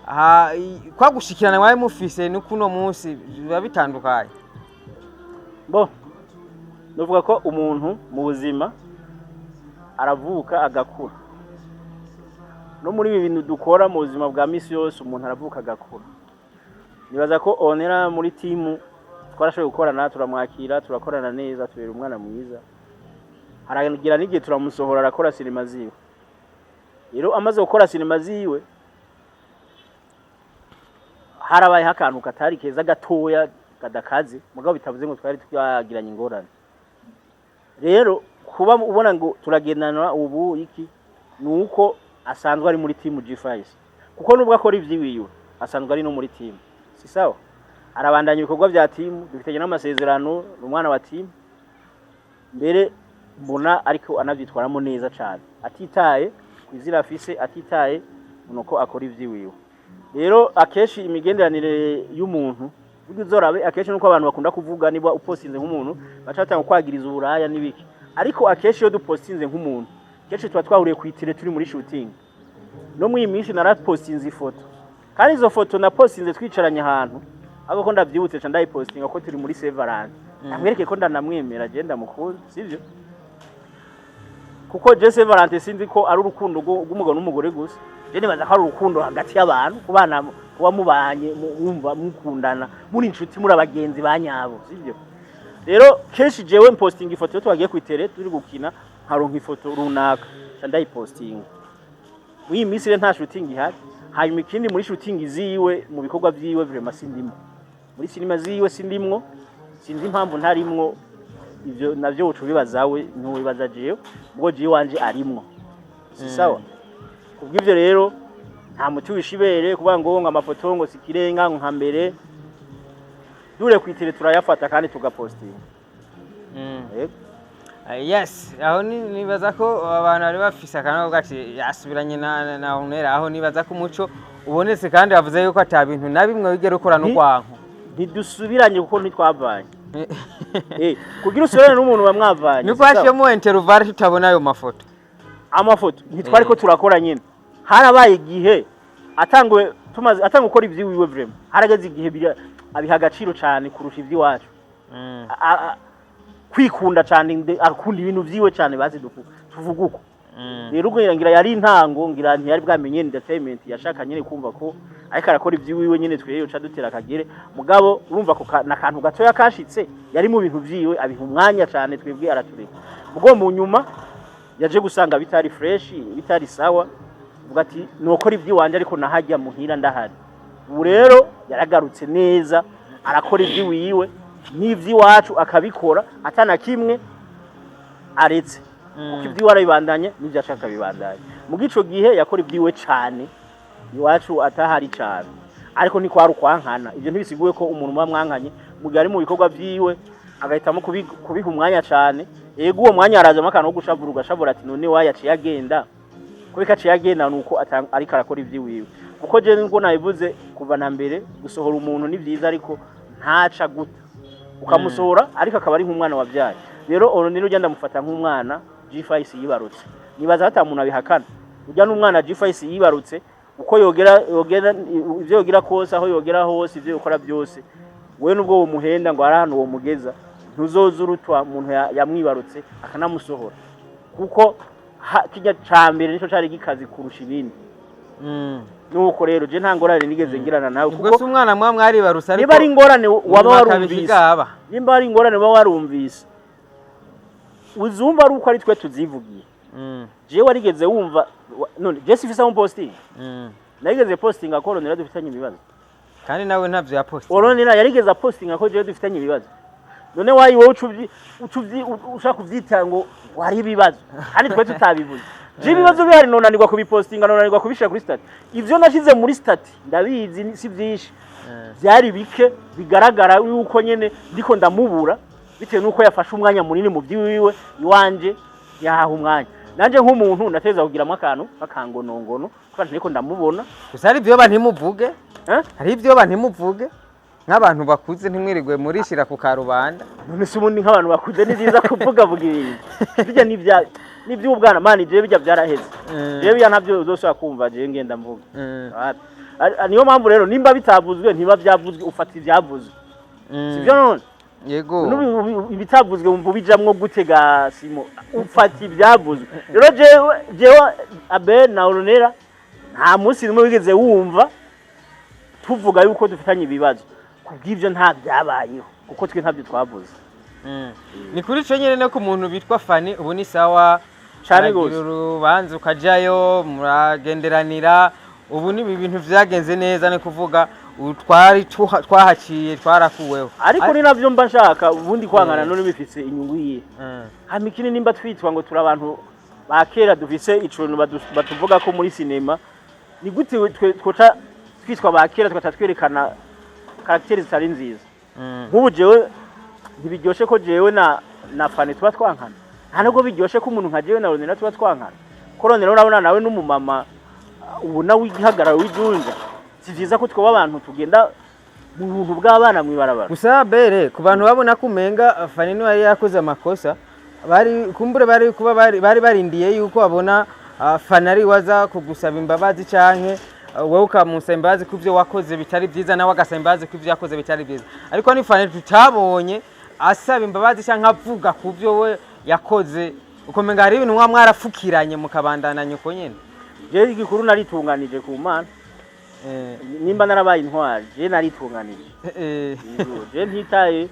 Aha, kwa gushikirana mwari mufise n'ukuno munsi biba bitandukanye. Bo nuvuga ko umuntu mu buzima aravuka agakura. No muri ibi bintu dukora mu buzima bwa misi yose, umuntu aravuka agakura. Nibaza ko Onera muri timu twarashoboye gukorana, turamwakira, turakorana neza, tubera umwana mwiza. Haragira n'igihe turamusohora, arakora sinema ziwe. Rero amaze gukora sinema ziwe, harabayeho akantu katari keza gatoya kadakaze, mugabo bitavuze ngo twari twagiranye ingorane. Rero kuba ubona ngo turagendana ubu iki, ni uko asanzwe ari muri timu G5, kuko nubwo akora ivy'iwiwe asanzwe ari no muri timu. Si sawa, arabandanya ibikorwa vya timu, dufitanye n'amasezerano, ni umwana wa timu. Mbere mbona ariko anavyitwaramo neza cane, atitaye ku izina afise, atitaye nuko akora ivy'iwiwe. Rero akenshi imigenderanire y'umuntu, burya uzorabe akenshi nuko abantu bakunda kuvuga, niba upostinze nk'umuntu baca batanga kwagiriza uburaya n'ibiki. Ariko akenshi iyo dupostinze nk'umuntu, kenshi tuba twahuriye ku itire, turi muri shooting. No muri iyi minsi narapostinze ifoto, kandi izo foto napostinze twicaranye ahantu, ariko ko ndavyibutse ca ndayipostinga ko turi muri Saint Valentin, namwereke ko ndanamwemera, je ndamukunda, sivyo? Kuko je Saint Valentin sinzi ko ari urukundo rw'umugabo n'umugore gusa. Je nibaza ko ari urukundo hagati y'abantu, kubana, kuba mubanye, mwumva mukundana, muri inshuti, muri abagenzi ba nyabo, sivyo? Rero kenshi jewe mpostinga ifoto iyo twagiye kw'itere turi gukina, nkaronka ifoto runaka ca ndayipostinga. Muri iyi minsi rero nta shooting ihari. Hanyuma ikindi, muri shooting ziwe, mu bikorwa vyiwe, vraiment sindimo. Muri sinema ziwe sindimwo, sinzi impamvu ntarimwo. Ivyo navyo uca ubibaza we, ntiwibaza jewe. Ubwo jewe wanje arimwo, si sawa? Kubw'ivyo rero nta muti wishibere kuvuga ngo amafoto ngo sikirenga ngo nka mbere. Dure kw'itere turayafata kandi tugapostinga. Yego. Yes, aho nibaza ko abantu bari bafise akantu gati yasubiranye na Ornella. Aho nibaza ko umuco ubonetse, kandi bavuze yuko ata bintu na bimwe wigera ukora n'urwanko. Ntidusubiranye kuko ntitwavanye. Kugira usubirane n'umuntu bamwavanye, Niko si sawa? haciyemo intervalle tutabona ayo mafoto. Amafoto ntitwari ko turakora nyine. Harabaye igihe atanguwe, tumaze atanga gukora ivy'iwiwe, vraiment harageze igihe abiha agaciro cyane kurusha ivy'iwacu. Kwikunda cyane, akunda ibintu vyiwe cyane, bazi tuvuga uko. Rero ubwo ngira yari intango, ngira ntiyari bwamenye entertainment, yashaka nyine kumva ko ariko arakora ivy'iwiwe nyine, twebwe uca dutera akagere. Mugabo urumva ko nakantu gatoya kashitse, yari mu bintu vyiwe, abiha umwanya cyane, twebwe aratureka. Ubwo mu nyuma yaje gusanga bitari fresh, bitari sawa, uvuga ati nokora ivy'iwanje ariko nahajya muhira ndahari. Ubu rero yaragarutse neza, arakora ivy'iwiwe n'ivy'iwacu akabikora atana kimwe aretse, kuko ivy'iwe arabibandanya n'ivyo ashaka akabibandanya. Mu gico gihe yakora ivy'iwe cane, iwacu atahari cane, ariko ntikwari ukwankana. Ivyo ntibisiguye ko umuntu muba mwankanye mu gihe ari mu bikorwa vyiwe agahitamo kubiha umwanya cane. Ego, uwo mwanya harazamo akantu ko gushavura, ugashavura ati none wayaciye agenda kubika, aciye agenda nuko ariko arakora ivy'iwiwe. Kuko je nubwo nabivuze kuva na mbere, gusohora umuntu ni vyiza, ariko ntaca guta ukamusohora, ariko akaba ari nk'umwana wabyaye. Rero Ornella ujya ndamufata nk'umwana G5 yibarutse. Nibaza hata umuntu abihakana, ujya n'umwana G5 yibarutse. Uko yogera ivyo yogera kose, aho yogera hose, ivyo yokora byose, wewe nubwo wo muhenda ngo ari ahantu wo mugeza, ntuzoza urutwa umuntu yamwibarutse akanamusohora, kuko kirya ca mbere nico cari gikazi kurusha ibindi. Nuko rero je nta ngorane nigeze ngirana nawe. Ubwo Kuko se umwana mwa mwaribarutse, ariko niba ari ingorane waba nyuma akaba warumvise, ikigaba. nimba ari ingorane waba warumvise, uzumva ari uko ari twe tuzivugiye. Jewe warigeze wumva none je sifise aho posting? Narigeze postinga ko Ornella dufitanye ibibazo? Kandi nawe ntavyo yaposte. Ornella yarigeze apostinga ko jewe dufitanye ibibazo? None wayi wowe ucuvyi ushaka kuvyita ngo wari ibibazo kandi twe tutabivuze? Je ibibazo bihari nonanirwa kubipostinga, nonanirwa kubishira kuri statut? Ivyo nashize muri statut ndabizi si vyinshi, byari bike bigaragara yuko nyene ndiko ndamubura, bitewe nuko yafashe umwanya munini mu by'iwiwe, iwanje yahaha umwanya. Nanje nk'umuntu nateza kugiramwo akantu k'akangonongono kuko ndiko ndamubona. Gusa hari ivyo ntimuvuge. Eh? Hari ivyo ntimuvuge nk'abantu bakuze, ntimwirirwe murishira ku karubanda. None se ubundi nk'abantu bakuze ni byiza kuvuga vuga ibintu bijya n'iby'ubwana? Mani, jewe bijya byaraheze. Jewe bijya ntabyo uzosubira kumva jewe ngenda mvuga. Wapi. Niyo mpamvu rero nimba bitavuzwe ntiba byavuzwe, ufata ibyavuzwe, sibyo none? Yego. Ibitavuzwe wumva ubijamwo gute ga Simo? Ufata ibyavuzwe. Rero jewe Abel na Ornella nta munsi nimwe wigeze wumva tuvuga yuko dufitanye ibibazo. Kubw'ibyo nta byabayeho, kuko twe ntabyo twavuze. Ni kuri ico nyene no ku muntu bitwa Fani, ubu ni sawa? Cane Muragira gose. urubanza ukajayo, muragenderanira, ubu ni ibintu vyagenze neza, ni kuvuga ubu twari twahaciye twarakuweho. Ariko ni navyo mba nshaka ubundi kwangana. None bifise inyungu yihe? Hama ikindi, nimba twitwa ngo turi abantu ba kera, dufise ikintu batuvuga ko muri sinema, ni gute twe twoca twitwa ba kera tugaca twerekana caractère zitari nziza? Nk'ubu jewe ntibiryoshe ko jewe na Fani tuba twankana. Nta nubwo biryoshe ko umuntu nka jewe na Ronera tuba twankana, ko Ronera urabona nawe n'umumama ubona w'igihagararo w'ijunja. Si Si vyiza ko twoba abantu tugenda mu buntu bw'abana mw'ibarabara. Gusa bere ku bantu babona ko umenga Fanny niwe yari yakoze amakosa, bari kumbure bari kuba bari barindiye yuko babona Fanny ari waza kugusaba imbabazi canke wowe ukamusaba imbabazi ku byo wakoze bitari byiza, nawe agasaba imbabazi ku byo yakoze bitari byiza. Ariko ni Fanny tutabonye asaba imbabazi canke avuga ku byo we yakoze, ukomenga hari ibintu mwa mwarafukiranye mukabandananya uko nyene. Jewe igikuru naritunganije ku Mana. Nimba narabaye intwari, jewe naritunganije. Yego, jewe ntitaye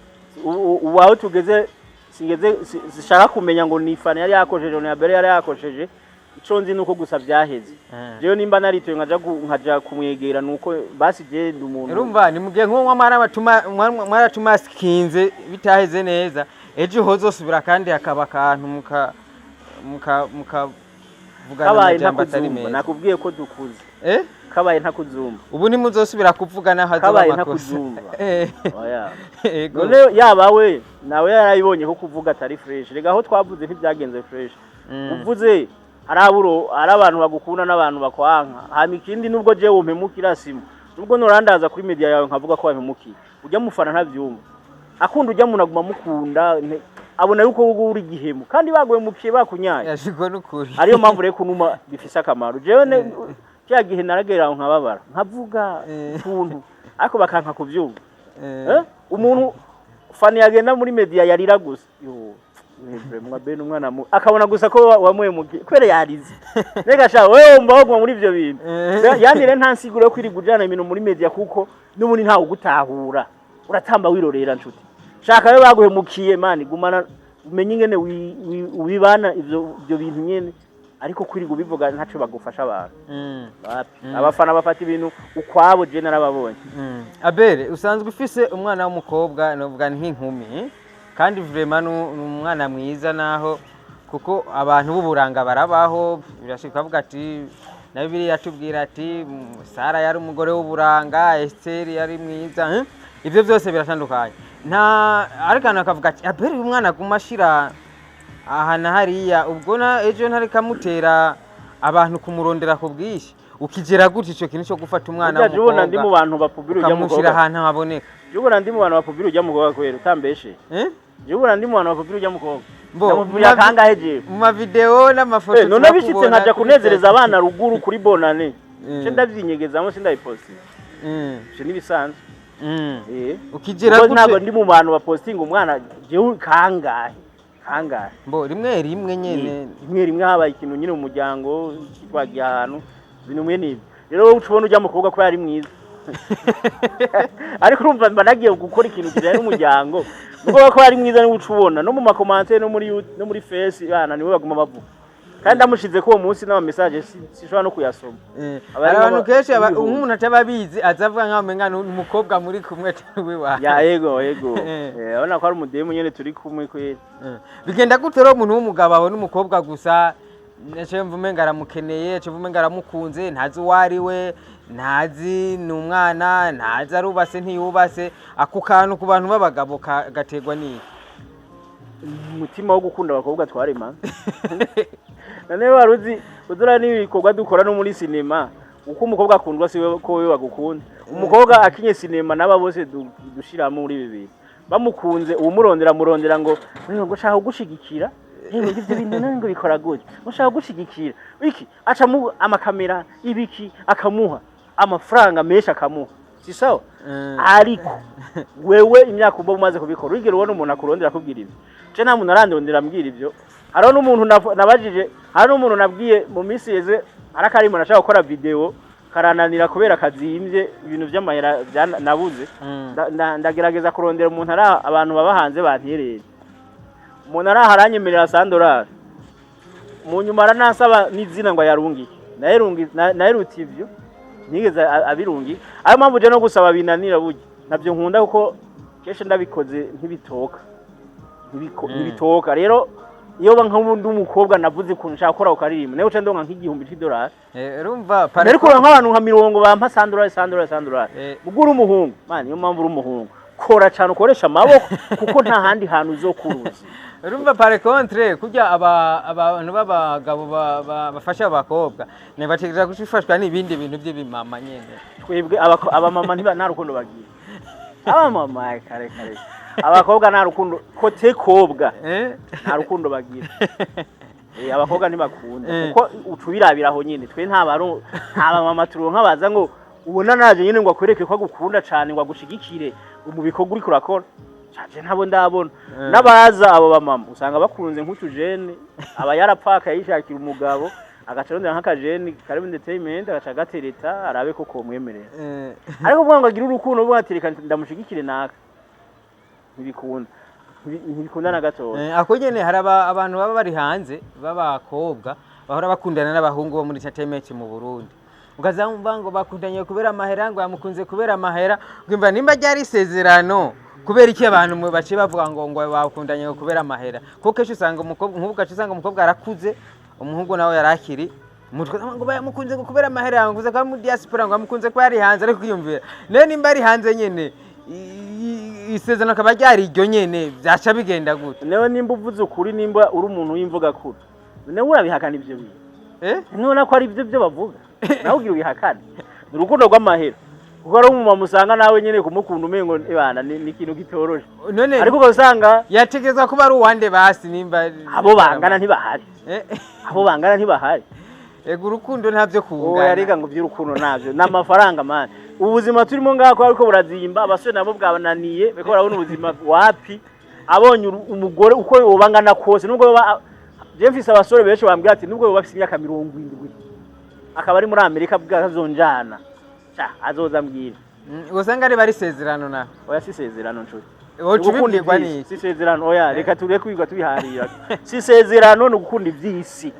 ubu aho tugeze, singeze sishaka kumenya ngo ni Fanny yari yakosheje, ni Abel yari yakosheje. Ico nzi nuko gusa vyaheze. Jewe nimba naritoye nkaja kumwegera, nuko basi jewe ndi umuntu. Urumva ni mugihe nk'uwo mwaratumaskinze bitaheze neza, ejo hozosubira kandi hakaba akantu muka mukavugana Kabaye amajambo atari ntakuzumva. meza. Nakubwiye ko dukuze. Kabaye ntakuzumva. Ubu ntimuzosubira kuvugana hazoba Kabaye amakosa. ntakuzumva. Oya. Ego. None yaba we nawe yarayibonye ko kuvuga atari fresh. Rega aho twavuze ntibyagenze fresh. Uvuze hari aburo, hari abantu bagukunda n'abantu bakwanka. Hama ikindi, nubwo jewe umpemukira simu, nubwo norandaza kuri media yawe nkavuga ko wampemukiye, ujya mufana ntavyumva, akunda ujya muntu aguma mukunda, abona yuko wowe uri igihemu kandi baguhemukiye, bakunyaye. Yashiko n'ukuri. Ariyo mpamvu rero kunuma bifise akamaro. Jewe cya gihe naragera aho nkababara, nkavuga utuntu, ariko bakanka kuvyumva. Eh? Umuntu Fani yagenda muri media yarira gusa, yo mwa bene umwana akabona gusa ko wamuhemukiye kubera yarize. Nega sha wewe wumva waguma muri ivyo bintu. Yani rero nta nsiguro yo kwirirwa ujana ibintu muri media, kuko n'ubundi ntawe ugutahura, uratamba wirorera. Nshuti, shaka we baguhemukiye, mani gumana umenye ingene wibana ivyo bintu nyene, ariko kwirirwa ubivuga ntaco bagufasha abantu. Wapi. Abafana bafata ibintu ukwabo, je narababonye. Abere, usanzwe ufise umwana w'umukobwa, novuga nk'inkumi, kandi vraiment ni umwana mwiza, naho kuko abantu b'uburanga barabaho, birashika ukavuga ati na Bibiliya yatubwira ati Sara yari umugore w'uburanga, Esiteri yari mwiza, eh? Ivyo byose biratandukanye, nta ariko abantu bakavuga ati Abere uyu mwana aguma ashira aha na hariya, ubwo na ejo ntariko abantu kumurondera ku bwinshi. Ukigera gutya ico kintu cyo gufata umwana Burya ubona ndi mu w'umukobwa bantu bapubira ujya ukamushyira mukobwa. ahantu haboneka. Ubona ndi mu bantu bapubira ujya mukobwa kwera utambeshe. Eh? Ubona ndi mu bantu bapubira ujya mukobwa. Mbo, Ndamupubira kangahe jewe? Mu mavideo n'amafoto None bishitse turakubona nkaja kuri kunezereza Facebook. abana ruguru kuri bonane, nce ndavyinyegezamo, sindabipostinga. Ivyo nibisanzwe. Ukigera Kuko ntabwo gute ndi mu bantu bapostinga umwana jewe kangahe kangahe. Mbo rimwe rimwe nyene. Rimwe rimwe habaye ikintu nyine mu muryango, twagiye ahantu, ibintu mwe n'ibyo. Rero wowe uca ubona ujya mukobwa ko yari mwiza, ariko urumva mba nagiye gukora ikintu kijyanye n'umuryango, nuko ko ari mwiza niwe uca ubona no mu ma commentaires, no muri face, bana niwe baguma bavuga. Kandi ndamushize ko uwo munsi n'ama message sinshobora no kuyasoma. Aba Hari arimo abantu kenshi n'ibihumbi. nk'umuntu ataba abizi aza avuga nkaho umenga ni umukobwa muri kumwe atari wiwawe. Ya, ego. Urabona ko ari umudemu nyene turi kumwe kweri. Bigenda gute rero umuntu w'umugabo abona umukobwa gusa, aciye mva umenga aramukeneye, aciye mva umenga aramukunze, ntazi uwo ari we, ntazi ni umwana, ntazi arubase ntiyubase? Ako kantu ku bantu b'abagabo gaterwa n'iki? Umutima wo gukunda abakobwa twarema. None wari uzi uzura n'ibikorwa dukora no muri sinema, uko umukobwa akundwa si we ko wewe bagukunda. Umukobwa akinye sinema n'aba bose dushiramo muri ibi bintu bamukunze, uwumurondera murondera ngo wewe ngo ushaka kugushigikira, yewe ngo ivyo bintu none ngo bikora gutya, ngo ushaka kugushigikira iki, aca mu amakamera ibiki, akamuha amafaranga menshi, akamuha si sawa. Ariko wewe imyaka uba umaze kubikora, wigera ubona umuntu akurondera akubwira ibyo? Je nta muntu arandondera ambwira ibyo. Hariho n'umuntu nabajije, hari n'umuntu nabwiye mu minsi yeze, hari akarimo nashaka gukora video karananira kubera kazimvye, ibintu vy'amahera nabuze. Ndagerageza kurondera umuntu ari abantu baba hanze banterera. Umuntu ari aha aranyemerera 100 dollars, mu nyuma aranansaba n'izina ngo ayarungike. Naherutse ivyo ntigeze abirungika. Ayo mpamvu je no gusaba binanira, burya ntabyo nkunda, kuko kenshi ndabikoze ntibitoka. Ntibitoka. Rero iyo ba nk'ubundi umukobwa navuze ukuntu nshaka gukora ukaririmba, nawe uca ndonka nk'igihumbi c'idolari. Urumva Nari kureba nk'abantu nka mirongo bampa 100 dollars, 100 dollars, 100 dollars. Ubwo uri umuhungu, man, niyo mpamvu uri umuhungu, kora cyane, ukoresha amaboko, kuko nta handi hantu uzokura ubuzima. Urumva, par contre, kurya abantu b'abagabo bafasha abakobwa ntibategereza gufashwa n'ibindi bintu by'ibimama nyene. Twebwe abamama nta rukundo bagira. Abamama kare kare, abakobwa nta rukundo kote kobwa. Eh? Nta rukundo bagira. Abakobwa ntibakunda kuko uca ubirabira aho nyine. Twe nta bamama turonka baza ngo ubona naje nyine ngo akwereke ko agukunda cane, ngo agushigikire mu bikorwa uriko urakora. Caje ntabo ndabona. N'abaza abo bamama usanga bakunze nk'utujene, aba yarapfaka yishakira umugabo, agaca arondera nk'akajene kari muri entertainment, agaca agatereta arabe ko komwemerera. Ariko kuvuga ngo agire urukundo, uvuga ati reka ndamushigikire naka, ntibikunda. Ntibikunda na gatoya. Ako nyene hari abantu baba bari hanze b'abakobwa bahora bakundana n'abahungu bo muri entertainment mu Burundi, ukazamva ngo bakundanye kubera amahera, ngo yamukunze kubera amahera. Ukumva nimba ryari isezerano, kubera iki abantu baciye bavuga ngo bakundanye ngo kubera amahera? Kuko kenshi usanga umukobwa nk'ubu, ugaca usanga umukobwa arakuze, umuhungu nawe yarakiri mutwe, ngo bamukunze ngo kubera amahera, ngo ko ari mu diaspora, ngo bamukunze ko yari hanze. Ariko kwiyumvira nayo nimba ari hanze nyene, isezerano akaba ryari iryo nyene, vyaca bigenda gute? Newe nimba uvuze ukuri, nimba uri umuntu w'imvuga kuri, newe urabihakana ivyo bintu? Eh? Nubona ko ari ibyo bavuga, nawe ugira ubihakane. Ni urukundo rw'amahera, kuko ari umumama usanga nawe nyene kumukunda umengo ibana ni ikintu kitoroshe. None ariko ugasanga yategerezwa kuba ari uwande basi nimba abo bangana ntibahari. Eh, abo bangana ntibahari. Ego, urukundo ntavyo Oya. kungana. Reka, ngo iby'urukundo ntabyo, ni amafaranga man. Ubuzima turimo ngaho ko ariko burazimba, abasore nabo bwabananiye, bariko barabona ubuzima wapi. Abonye umugore uko yoba angana kose, nubwo yoba, je mfise abasore benshi bambwira ati nubwo yoba afise imyaka 70 akaba ari muri Amerika bwazonjana, ca azoza ambwira. Usanga ari bari isezerano naho. Oya, si isezerano nshuti. Woca Ni ugukunda ubibwirwa ivy'isi. n'iki? Si isezerano, oya, reka tureke kwiga tubiharira. Si isezerano, ni ugukunda ivy'isi,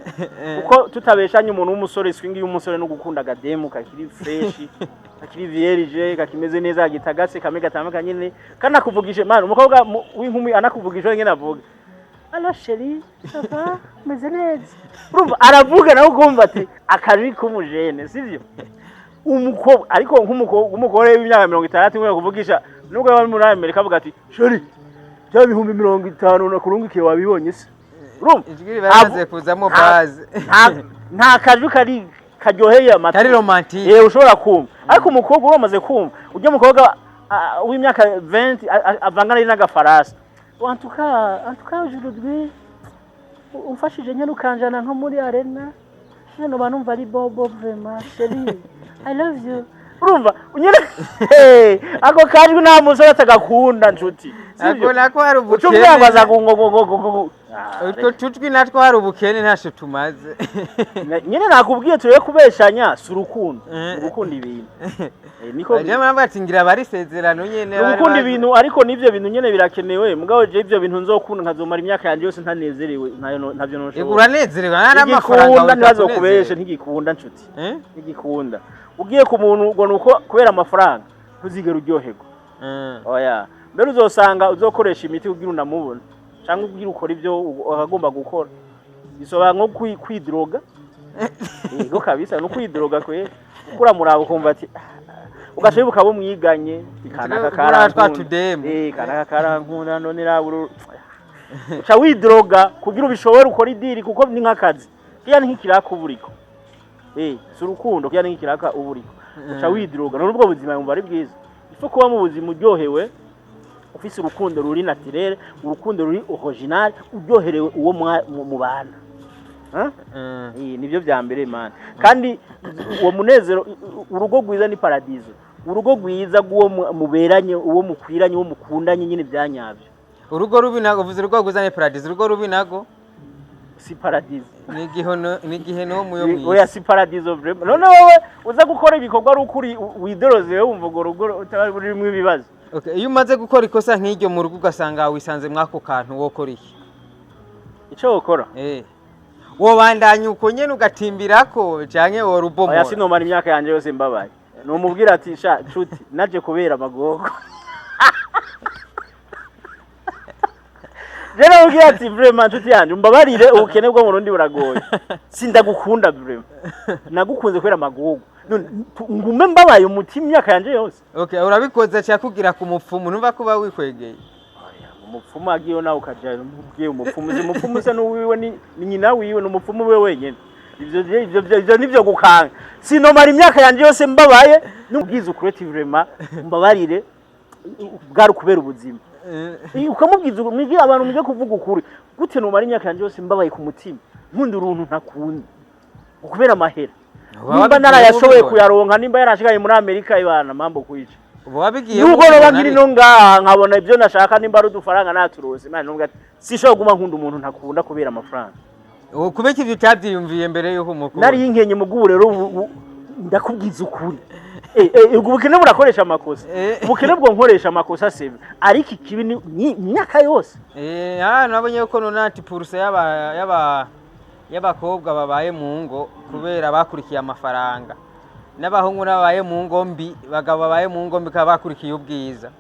kuko tutabeshanye umuntu w'umusore, swing y'umusore no gukunda agademu kakiri fresh, kakiri vierge, kakimeze neza, kagitagase, kamwe gatandukanye nyene, kanakuvugishe man. Umukobwa w'inkumi anakuvugisha nyene avuga: "Allo chérie, ça va, meze neza?" Urumva aravuga nawe ukumva ati akajwi k'umujene, sivyo? Umukobwa ariko nk'umukobwa, umugore w'imyaka 60 nkwiye kuvugisha, nubwo yaba ari muri Amerika, avuga ati: "Chérie, bya 50,000 nakurungikiye wabibonye se?" Urumva Ijwi riba rimaze kuzamo baze. Nta kajwi kari karyoheye amatwi. Kari romantique. Ushobora kumva, ariko umukobwa uramaze kumva ujya mukobwa w'imyaka 20 avangana n'agafarasi: En tout cas aujourd'hui umfashije nyine ukanjana nko muri arena nyine uba numva ari bobo, vraiment chérie, I love you." Urumva nyine, hey, ako kajwi nta musore atagakunda nshuti. Ako nako hari Uca umwango aza ubukene. ngo Utwo tujwi natwo hari ubukene, ntaco tumaze. Nyine nakubwiye turebe kubeshanya, si urukundo, ni ugukunda ibintu. Niko Baje muravuga ati ngira bari isezerano nyene ni bari ugukunda ibintu, ariko n'ivyo bintu nyene birakenewe. Mugabo je ivyo bintu nzokunda nkazomara imyaka yanje yose ntanezerewe, ntavyo Ego, noshobora. uranezerewe nta n'amafaranga. Ntigikunda, ntibazokubeshe, ntigikunda nshuti. Eh? Ntigikunda. Ugiye ku muntu ngo nuko kubera amafaranga, ntuzigera uryoherwa. Oya, mbere uzosanga uzokoresha imiti kugira unamubona, cyangwa kugira ukora ibyo agomba gukora. Bisoba nko kwidroga. Yego kabisa, no kwidroga kwe, kuko uramuraba ukumva ati "Ah, ah." Ugaca wibuka abo mwiganye, kanaka Twa karankunda. tudemu. Kanaka karankunda, none raburu uca widroga kugira ubishobore ukora idiri, kuko ni nk'akazi kiya, ni nk'ikiraka uburiko. Si urukundo, kiya ni nk'ikiraka uburiko, uca widroga. None ubwo buzima yumva ari bwiza? Ifo kuba mu buzima uryohewe, ufise urukundo ruri naturel, urukundo ruri original, uryoherewe uwo mubana. Huh? Nibyo vya mbere man. Kandi uwo munezero, urugo rwiza ni paradizo, urugo rwiza rw'uwo muberanye, uwo mukwiranye, uwo mukundanye nyine byanyabyo. Urugo rubi nago, uvuze urugo rwiza ni paradizo, urugo rubi nago Si paradizo. Ni igihono, ni igiheno muyo Oya, mwisi. si paradizo vraiment. None wowe uza gukora ibikorwa ari ukuri widoroze, wumva urwo rugo utaba rurimo ibibazo? Okay, iyo umaze gukora ikosa nk'iryo mu rugo, ugasanga wisanze mwako kantu, wokora iki? Ico wokora? Wobandanya uko nyene ugatimbirako canke worubomora? Oya, sinomara imyaka yanje yose mbabaye. Numubwira ati: "Sha nshuti, naje kubera amagogo." Je namubwira ati: "Vraiment nshuti yanje, umbabarire, ubukene bwo mu Burundi buragoye, sindagukunda vraiment, nagukunze kubera amagogo, none ngume mbabaye umutima imyaka yanje yose?" Okay, urabikoze cyakubwira ku mupfumu, numva kuba wikwegeye. Oya, Umupfumu agiyeyo nawe ukaja ubwiye umupfumu, uzi umupfumu se n'uwiwe, ni nyina wiwe, ni umupfumu we wenyene. Ivyo nivyo gukanga. Sinomara imyaka yanje yose mbabaye n'ubwiza ukuri ati vraiment mbabarire, bwari ukubera ubuzima. Ukamubwiza mwige abantu, mwige kuvuga ukuri. Gute nomara imyaka yanje yose mbabaye ku mutima, nkunda uruntu ntakunda ukubera amahera? Uba Nimba wabigiye narayashoboye ubibona. kuyaronka, nimba yarashigaye muri Amerika, ibana mambo kwica. Uba wabigiye Nubwo noba ubibona. nkiri Ariko. no ngaha nkabona ibyo nashaka, nimba ari udufaranga naturose, Imana nubwo ati sinshobora kuguma nkunda umuntu ntakunda kubera amafaranga. Ubu kubera ivyo utavyiyumviye mbere yuko umukunda? Nari nkenye mu bw'ubu rero ndakubwiza ukuri. Ubwo ubukene burakoresha amakosa. Ubukene bwo nkoresha amakosa sebe, ariko ikibi ni imyaka yose. Nabonye ko nonante pour cent y'aba y'abakobwa babaye mu ngo kubera bakurikiye amafaranga, n'abahungu n'ababaye mu ngo mbi, bagabo babaye mu ngo mbi kaba bakurikiye ubwiza.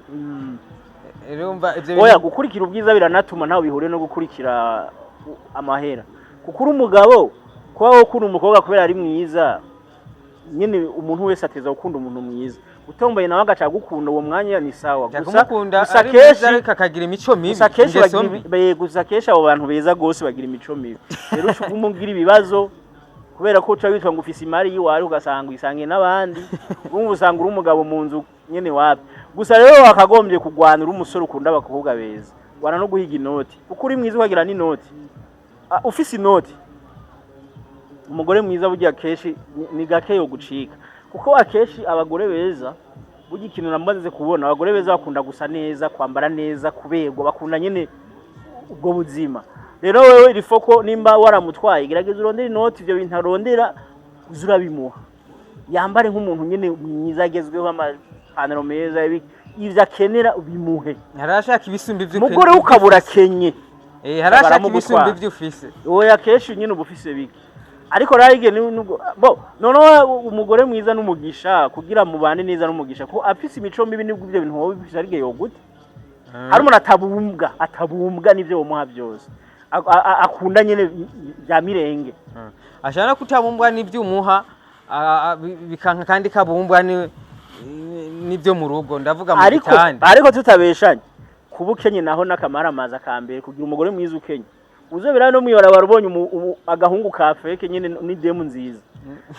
Urumva ivyo Oya, gukurikira ubwiza biranatuma ntawe bihuriye no gukurikira amahera, kuko uri umugabo kuba wowe ukunda umukobwa kubera ari mwiza nyine, umuntu wese ateza gukunda umuntu mwiza. Utomboye nawe agaca agukunda uwo mwanya ni sawa. Jya Gusa kumukunda gusa ari mwiza kenshi ariko akagira imico mibi, gusa kenshi ingeso bagira mbi. gusa kenshi abo bantu beza gose bagira imico mibi. Rero uca uguma ugira ibibazo kubera ko uca witwa ngo ufise imari yiwawe, ugasanga uyisangiye n'abandi. Urumva usanga uri umugabo mu nzu nyene wapi. Gusa rero wakagombye kugwana uri umusore ukunda abakobwa beza, wana no guhiga inoti, kuko uri mwiza ukagira n'inoti. Ufise inoti, umugore mwiza burya kenshi ni gake yo gucika, kuko akenshi abagore beza burya ikintu namaze kubona, abagore beza bakunda gusa neza, kwambara neza, kuberwa, bakunda nyene ubwo buzima. Rero wewe il faut ko nimba waramutwaye, gerageza urondere inoti, ivyo bintu arondera uze urabimuha, yambare nk'umuntu nyene mwiza agezweho, amapantaro meza, ivyo akenera ubimuhe. Harashaka ibisumba ivyo Umugore we ukabura akenye. Harashaka Baramugutwara. ibisumba ivyo ufise. Oya, kenshi nyine uba ufise bike, ariko rero igihe nubwo bo noneho umugore mwiza n'umugisha, kugira mubane neza n'umugisha, ko afise imico mibi nibwo ibyo bintu wowe bifise ari yogute. Hari umuntu atabumbwa n'ivyo womuha byose. Akunda nyene bya mirenge. Ashaka no kutabumbwa n'ibyo umuha, bikanka kandi kabumbwa n'ibyo mu rugo, ndavuga mu Ariko gitanda. Ariko tutabeshanye, kuba ukenye naho n'akamaramaza ka mbere kugira umugore mwiza ukenye. Uzobera no mwibarabara ubonye agahungu ka fake nyene n'idemu nziza,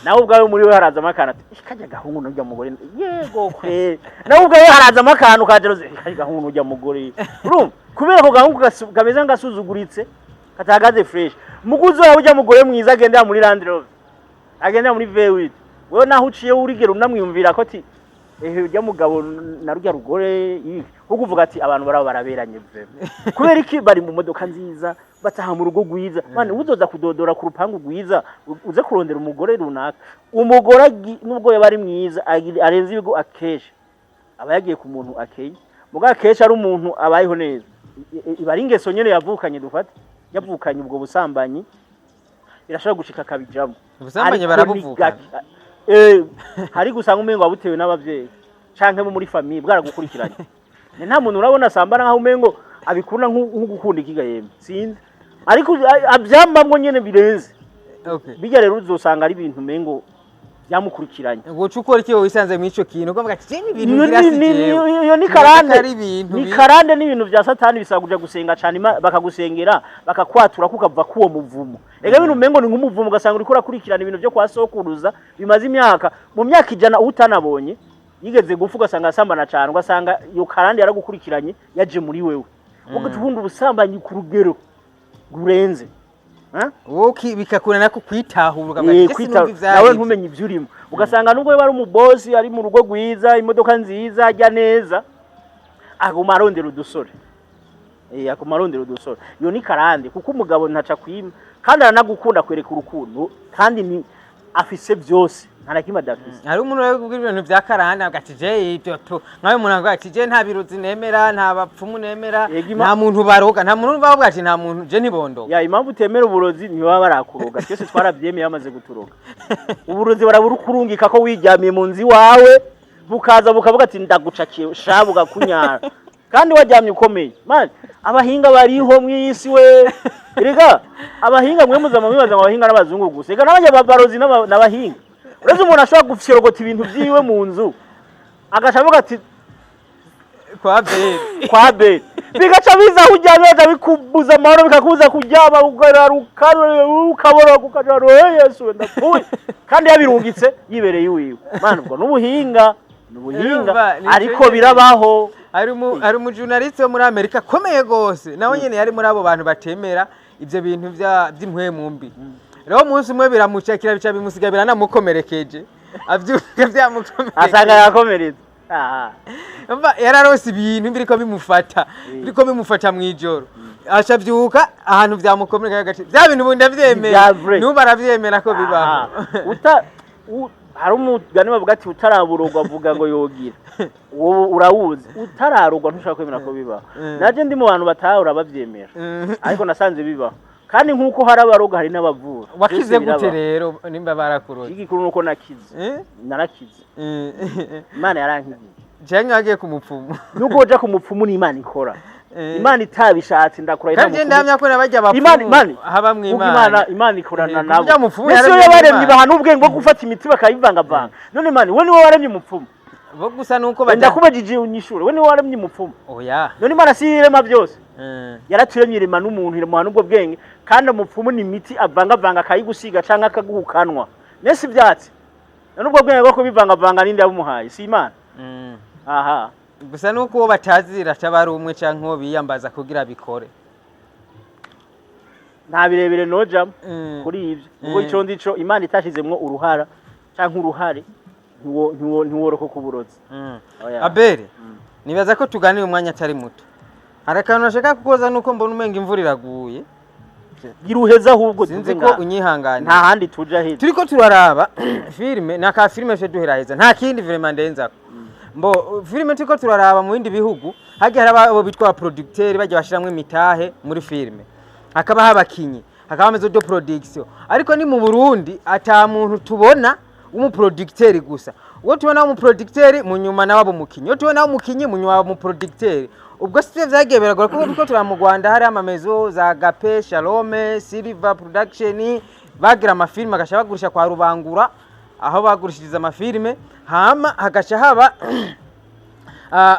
nawe ubwawe muri we harazamo akantu ati: "Eh, kajya gahungu n'urya mugore, yego kwe." Nawe ubwawe harazamo akantu ka jalousie: "Eh, kajya gahungu n'urya mugore." Urumva kubera ako gahungu kameze nk'agasuzuguritse, katahagaze fresh. Muguzi wawe urya mugore mwiza agendera muri Land Rover, agendera muri V8, wewe naho uciye urigera unamwiyumvira ko ati: "Ehe, urya mugabo na rurya rugore iki." Kuko uvuga ati: "Abantu baraba baraberanye vraiment, kubera iki bari mu modoka nziza, bataha mu rugo rwiza?" Mane uzoza kudodora ku rupangu rwiza, uze kurondera umugore runaka, umugore nubwo yaba ari mwiza, arenze ibigo, akenshi aba yagiye ku muntu akeye. Mugabo akenshi ari umuntu abayeho neza. Iba ari ingeso nyene yavukanye, dufate yavukanye ubwo busambanyi, birashobora gushika akabijamo. Ubusambanyi Ariko ni barabuvukana. gake. Hari gusanga umengo wabutewe n'abavyeyi canke bo muri famille, bwaragukurikiranye. Ni nta muntu urabona asambana nkaho umengo abikunda nko gukunda ikiga, yemwe sinzi, ariko avyambamwo nyene birenze. Bijya rero uzosanga ari ibintu umengo byamukurikiranye. Woca ukora iki wowe wisanze muri ico kintu ukavuga ati: "Je, ibintu Iyo ngira si jewe"? Iyo ni Nibaza ko karande. ari ibintu Ni karande n'ibintu vya satani, bisaba kuja gusenga cane, bakagusengera, bakakwatura kukava kuwo muvumo. Ega ibintu umengo ni nk'umuvumo, ugasanga uriko urakurikirana ibintu vyo kwa sokuruza bimaze imyaka, mu myaka 100 utanabonye yigeze gupfa, ugasanga asambana cane, ugasanga iyo karande yaragukurikiranye, yaje muri wewe, ugaca ukunda ubusambanyi ku rugero rurenze. Ha? Wowe bikakura nako kwitahura ukavuga ati: "Je, sinumva ivyo Nawe arivyo." ntumenye ibyo urimo, ugasanga nubwo yaba ari umubosi, ari mu rugo rwiza, imodoka nziza, ajya neza, aguma arondera udusore. Aguma arondera udusore. Iyo ni karande, kuko umugabo ntaca kwima kandi aranagukunda, kwereka urukundo, kandi ni afise byose, nta na kimwe adafise. Hari umuntu rero kubwira ibintu vya karande avuga ati: "Je, ibyo tu", nkawe umuntu avuga ati: "Je, nta birozi nemera, nta bapfumu nemera, Yego, nta muntu baroga, nta muntu bavuga ati nta muntu, je ntibondoga." Ya, impamvu utemera uburozi, ntibaba barakuroga. Twese twarabyemeye bamaze kuturoga. Uburozi barabukurungika ko wiryamiye mu nzu iwawe, bukaza bukavuga ati: "Ndagucakiye sha", bugakunyara kandi waryamye ukomeye. Man, abahinga bariho mw'isi we. Erega abahinga mwe muzama mwibaza ngo abahinga n'abazungu gusa. Ega n'abanya barozi n'abahinga. Uretse umuntu ashobora gufyorogota ibintu vyiwe mu nzu, agaca avuga ati Kwa beri. Kwa be. Bigaca biza aho uryamye, bigaca bikubuza amahoro, bikakubuza kuryama, ukararuka ukabora, ukaja: "Eh, Yesu, ndapfuye!" Kandi yabirungitse yibereye iwiwe. Mana, ubwo n'ubuhinga, n'ubuhinga. Urumva, nico Ariko nyene. birabaho. Hari umujournaliste wo muri Amerika akomeye gose, nawe nyene yari muri abo bantu batemera ivyo bintu vy'impwemu mbi. Rero umunsi umwe biramucakira, bica bimusiga biranamukomerekeje, avyuka vyamukomerekeje. Asanga yakomeretse. Ah. Umva, yararose ibintu biriko bimufata, biriko bimufata mw'ijoro, aca avyuka ahantu vyamukomereka agace vya bintu ubu ndavyemera. Vya vrai. N'ubu aravyemera ko bibaho. Aha. Uta hari umugani bavuga ati: "Utaraburogwa avuga ngo yogira." Wowe urawuzi, utararogwa ntushobora kwemera ko bibaho. Naje ndi mu bantu batahora bavyemera, ariko nasanze bibaho. Kandi nk'uko hari abaroga, hari n'abavura. Wakize Byose gute birabaho. rero nimba barakuroze? Igikuru nuko nakize. Eh? Narakize. Imana yarankijije. Canke wagiye ku mupfumu? Nubwo uja ku mupfumu, ni Imana ikora. Imana itabishatse, ndakura. Kandi je ndahamya ko n'abarya Imana bapfumu Imana habamwo kuko Imana. Imana ikorana nabo. Kurya mupfumu Mbese iyo yaremye yabaremye, Imana. baha n'ubwenge bwo gufata imiti bakayivangavanga. None Imana, we niwe waremye umupfumu? Bo gusa nuko bajya Ndakubajije unyishure, we niwe waremye umupfumu? Oya. None Imana si irema byose? Yaraturemye, irema n'umuntu, iremuha n'ubwo bwenge. Kandi umupfumu ni imiti avangavanga, akayigusiga canke akaguhukanwa nese ivyatsi. None ubwo bwenge bwo kubivangavanga ninde yabumuhaye? Si Imana? Aha. Gusa nuko uwo batazira ataba ari umwe canke uwo biyambaza kugira bikore. Nta birebire nojamo kuri ivyo, ubwo ico ndico, Imana itashizemwo uruhara canke uruhare, ntiworokoka uburozi. Oya. Abere, nibaza ko tuganira umwanya atari muto. Hari akantu nashaka kukoza, nuko mbona umenga imvura iraguye. Gira uheze ahubwo. Sinzi Tuve ko ngaha. unyihanganira. Nta handi tuja heza. Turiko turaraba filime, na ka filime cyo duheraheza, nta kindi vraiment ndenzako. Mbo filime turiko turaraba mu bindi bihugu, hagiye hari abo bitwa producteur, bajya bashiramwo imitahe muri filime, hakaba habakinyi, hakaba maison de production. Ariko ni mu Burundi ata muntu tubona w'umuproducteur. Gusa uwo tubona w'umuproducteur, mu nyuma nawe aba umukinyi, uwo tubona w'umukinyi, mu nyuma aba umuproducteur. Ubwo sivyo vyagiye biragora, kuko turiko turaba mu Rwanda hari amamezo za Gape, Shalome, Silver Production, bagira amafilime agaca bagurisha kwa Rubangura, aho bagurishiriza amafilime, hama hagaca haba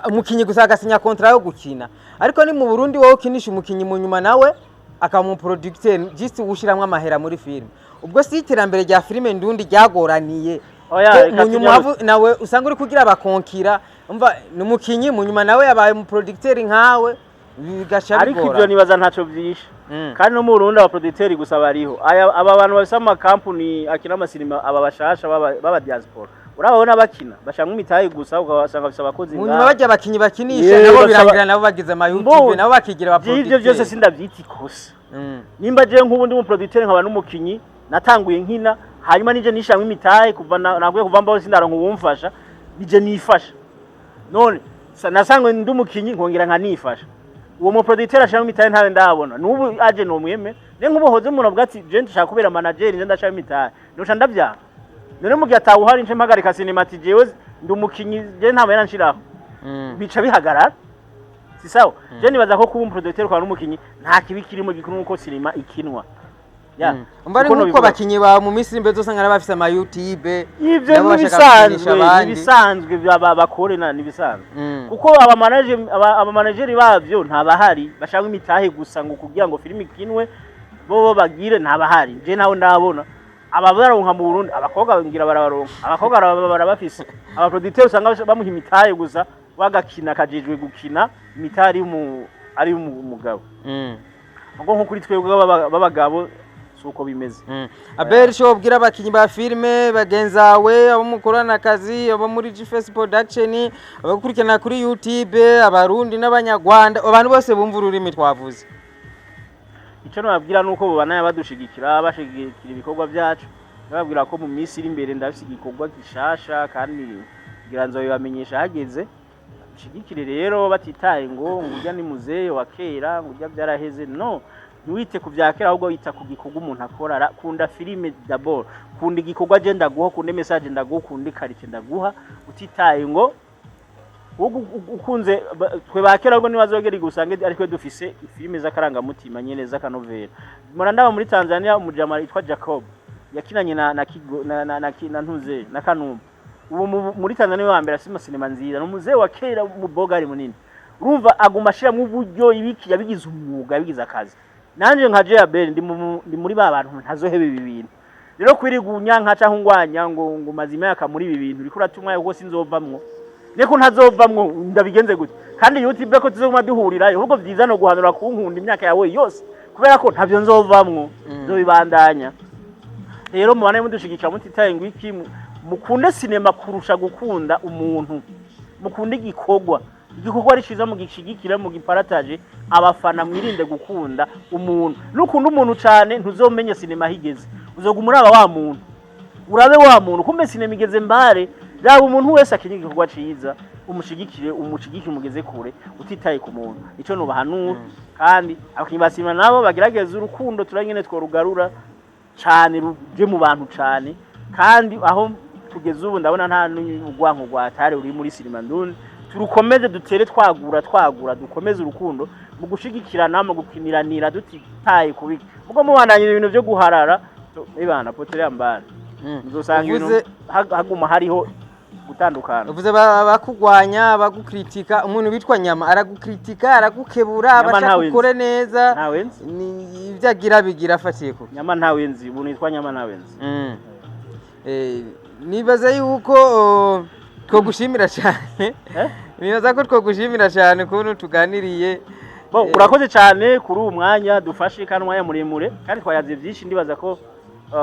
umukinyi gusa agasinya contrat yo gukina. Ariko ni mu Burundi wowe ukinisha umukinyi, mu nyuma nawe akaba umuproducteur, just ushiramwo amahera muri filime. Ubwo si iterambere rya filime ndundi ryagoraniye Oya, ko reka mu nyuma nawe usanga uri kugira abakonkira, umva, ni umukinyi, mu nyuma nawe yabaye umuproducteur nkawe, bigaca Ariko bigora. ivyo nibaza ntaco vyishe. Kandi no mu Burundi abaproducteur gusa bariho. Aya, aba bantu bafise amakampuni akina amasinema, aba bashasha baba diaspora, urababona bakina bashamwe imitahe gusa, ukabasanga bafise abakozi Mu ngaha. nyuma barya abakinyi bakinisha Yewe, nabo birangira nabo bagize ama YouTube, nabo bakigira Ivyo byose abaproducteur. sindavyita ikosa. Nimba je nk'ubu ndi umuproducteur nkaba n'umukinyi, natanguye nkina, hanyuma nije nishamwe imitahe kuva naguye kuva mbaho, sindaronka uwumfasha, nije nifasha. None nasangwe ndi umukinyi nkongera nkanifasha, uwo muproducteur ashiramo imitahe ntawe ndabona n'ubu aje nomweme. Ne nk'ubu hoze umuntu avuga ati: "Je ndashaka kubera manager, nje ndashaka imitahe", noca ndavyanga. None mu gihe atawuhari, nce mpagarika sinema ati: "Jewe ndi umukinyi, je nta mahera nshiraho"? Bica bihagarara, si sawa. Je nibaza ko kuba umuproducteur ukaba n'umukinyi nta kibi kirimo. Gikuru nuko sinema ikinwa. Ya. Umva, ari Uko nk'uko nobivuga. abakinyi bawe mu minsi iri imbere uzosanga nabo bafise ama YouTube, Ivyo nabo bashaka gukinisha nibisanzwe. abandi. Nibisanzwe, bakore na nibisanzwe. Kuko abamanageri bavyo ntabahari bashaka imitahe gusa ngo kugira ngo filime ikinwe, bo bagire, ntabahari. Je nawe ndabona aba baronka mu Burundi, abakobwa ngira barabaronka, abakobwa barabafise. Abaproducteur usanga bamuha imitahe gusa, bagakina kajejwe gukina, imitahe ari umugabo. Ubwo nko kuri twebwe b'abagabo si uko bimeze. Abel, sho ubwira abakinyi ba filime bagenzawe, abo mukorana akazi, abo muri Gface Production, abakurikirana kuri YouTube, abarundi n'abanyarwanda, abantu bose bumva ururimi twavuze. Icyo nababwira ni uko bobana badushigikira, bashigikira ibikorwa byacu. Nababwira ko mu minsi iri imbere ndafise igikorwa gishasha, kandi ngira nzobibamenyesha hageze. Bashigikire rero batitaye ngo urya ni muzehe wa kera, ngo urya byaraheze. No ntiwite ku bya kera, ahubwo wita ku gikorwa umuntu akora. Kunda filime d'abord, kunda igikorwa je ndaguha, kunda message ndaguha, kunda qualité ndaguha, utitaye ngo ukunze twe ba kera. Ahubwo ntibazogera igihe usange ari twe dufise filime z'akarangamutima nyene, z'akanovera. Murandaba muri Tanzania umujama yitwa Jacob yakinanye na Kigo, na Ntuze na Kanumba. Ubu muri Tanzania wa mbere afise sinema nziza, ni umuzehe wa kera, umubogari munini. Urumva aguma ashiramwo uburyo, ibiki, yabigize umwuga, yabigize akazi. Nanje nka Jabel ndi muri ba bantu ntazoheba ibi bintu. Rero kwiriga unyanka canke ungwanya ngo maze imyaka muri ibi bintu, uriko urata umwanya, kuko sinzovamwo, niko ntazovamwo. Ndabigenze gute? Kandi YouTube ko tuzoguma duhurirayo, ahubwo vyiza no guhanura kunkunda imyaka yawe yose, kubera ko ntavyo nzovamwo, nzobibandanya. Rero mubane mudushigikira mutitaye ngo iki, mukunde sinema kurusha gukunda umuntu, mukunde igikorwa. Igikorwa ari ciza, mugishigikire, mugiparataje abafana. Mwirinde gukunda umuntu. Nukunda umuntu cane, ntuzomenye sinema aho igeze. Uzoguma uraba wa muntu, urabe wa muntu, kumbe sinema igeze mbare. Raba umuntu wese akinye igikorwa ciza, umushigikire, umushigikire umugeze kure, utitaye ku muntu. Ico nubahanura. Kandi abakinyi ba sinema nabo bagerageza urukundo, turanyene tworugarura cane, ruje mu bantu cane. Kandi aho tugeze ubu, ndabona nta n'urwanko rwatari ruri muri sinema ndundi. Turukomeze, dutere twagura, twagura, dukomeze urukundo mu gushigikirana, mu gukiniranira, tutitaye kubiki. Ubwo mubandanye ibintu byo guharara ibana potere mbana, muzosanga ibintu haguma hariho gutandukana. Uvuze bakugwanya, bagukritika. Umuntu witwa Nyama aragukritika, aragukebura, Nyama abashaka ntawe nzi. ukore neza. Ntawe nzi. Ni ibyo agira bigira afatiye ku Nyama ntawe nzi, umuntu yitwa Nyama ntawe nzi. Nibaza yuko twogushimira cyane. Eh? Nibaza ko twogushimira cyane ukuntu tuganiriye. Bo, urakoze cyane kuri uwu mwanya dufashe, kandi umwanya muremure, kandi twayaze byinshi. Ndibaza ko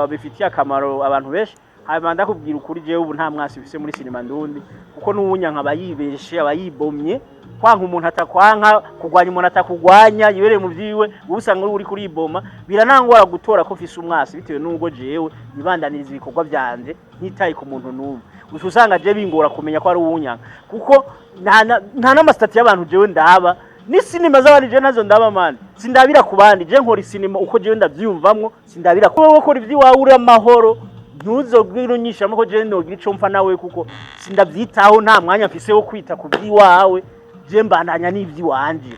bifitiye akamaro abantu benshi. Hanyuma ndakubwira ukuri, jewe ubu nta mwasi mfise muri sinema ndundi, kuko n'uwunyanka aba yibeshe, aba yibomye. Kwanka umuntu atakwanka, kurwanya umuntu atakugwanya, yibereye mu vyiwe, wowe usanga uri kuriboma. Biranangora gutora ko mfise umwasi, bitewe n'ubwo jewe nibandaniriza ibikorwa vyanje ntitaye ku muntu n'umwe. Gusa usanga je bingora kumenya ko ari uwunyanka, kuko nta n'ama statuts y'abantu jewe ndaba, ni sinema z'abandi je nazo ndaba. Mani, sindabira ku bandi. Je nkora isinema uko jewe ndavyiyumvamwo, sindabira kuba wowe ukora ivy'iwawe uri amahoro. Ntuzogwira unyishamo ko je nogira ico mpfa nawe, kuko sindavyitaho. Nta mwanya mfise wo kwita ku vy'iwawe. Je mbandanya n'ivy'iwanje.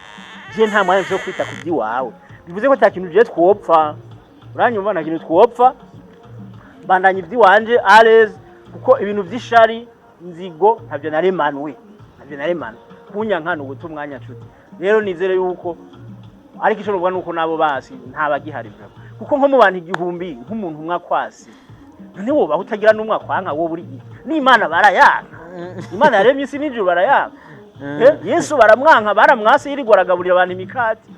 Je nta mwanya mfise wo kwita ku vy'iwawe, bivuze ko ata kintu je twopfa. Uranyumva? Nta kintu twopfa. Mbandanya ivy'iwanje à l'aise, kuko ibintu vy'ishari, nzigo, ntabyo naremanwe, ntabyo naremanwe. Kunyanka ni uguta umwanya, nshuti. Rero nizere yuko, ariko ico nuvuga nuko nabo basi ntabagihari vraiment, kuko nko mu bantu 1000, nk'umuntu umwe akwasi, none wobaho utagira n'umwe akwanka? Wowe uri iki? N'Imana barayanka. Imana yaremye isi n'ijuru barayanka. Yesu baramwanka, baramwase, yirirwa aragaburira abantu imikati,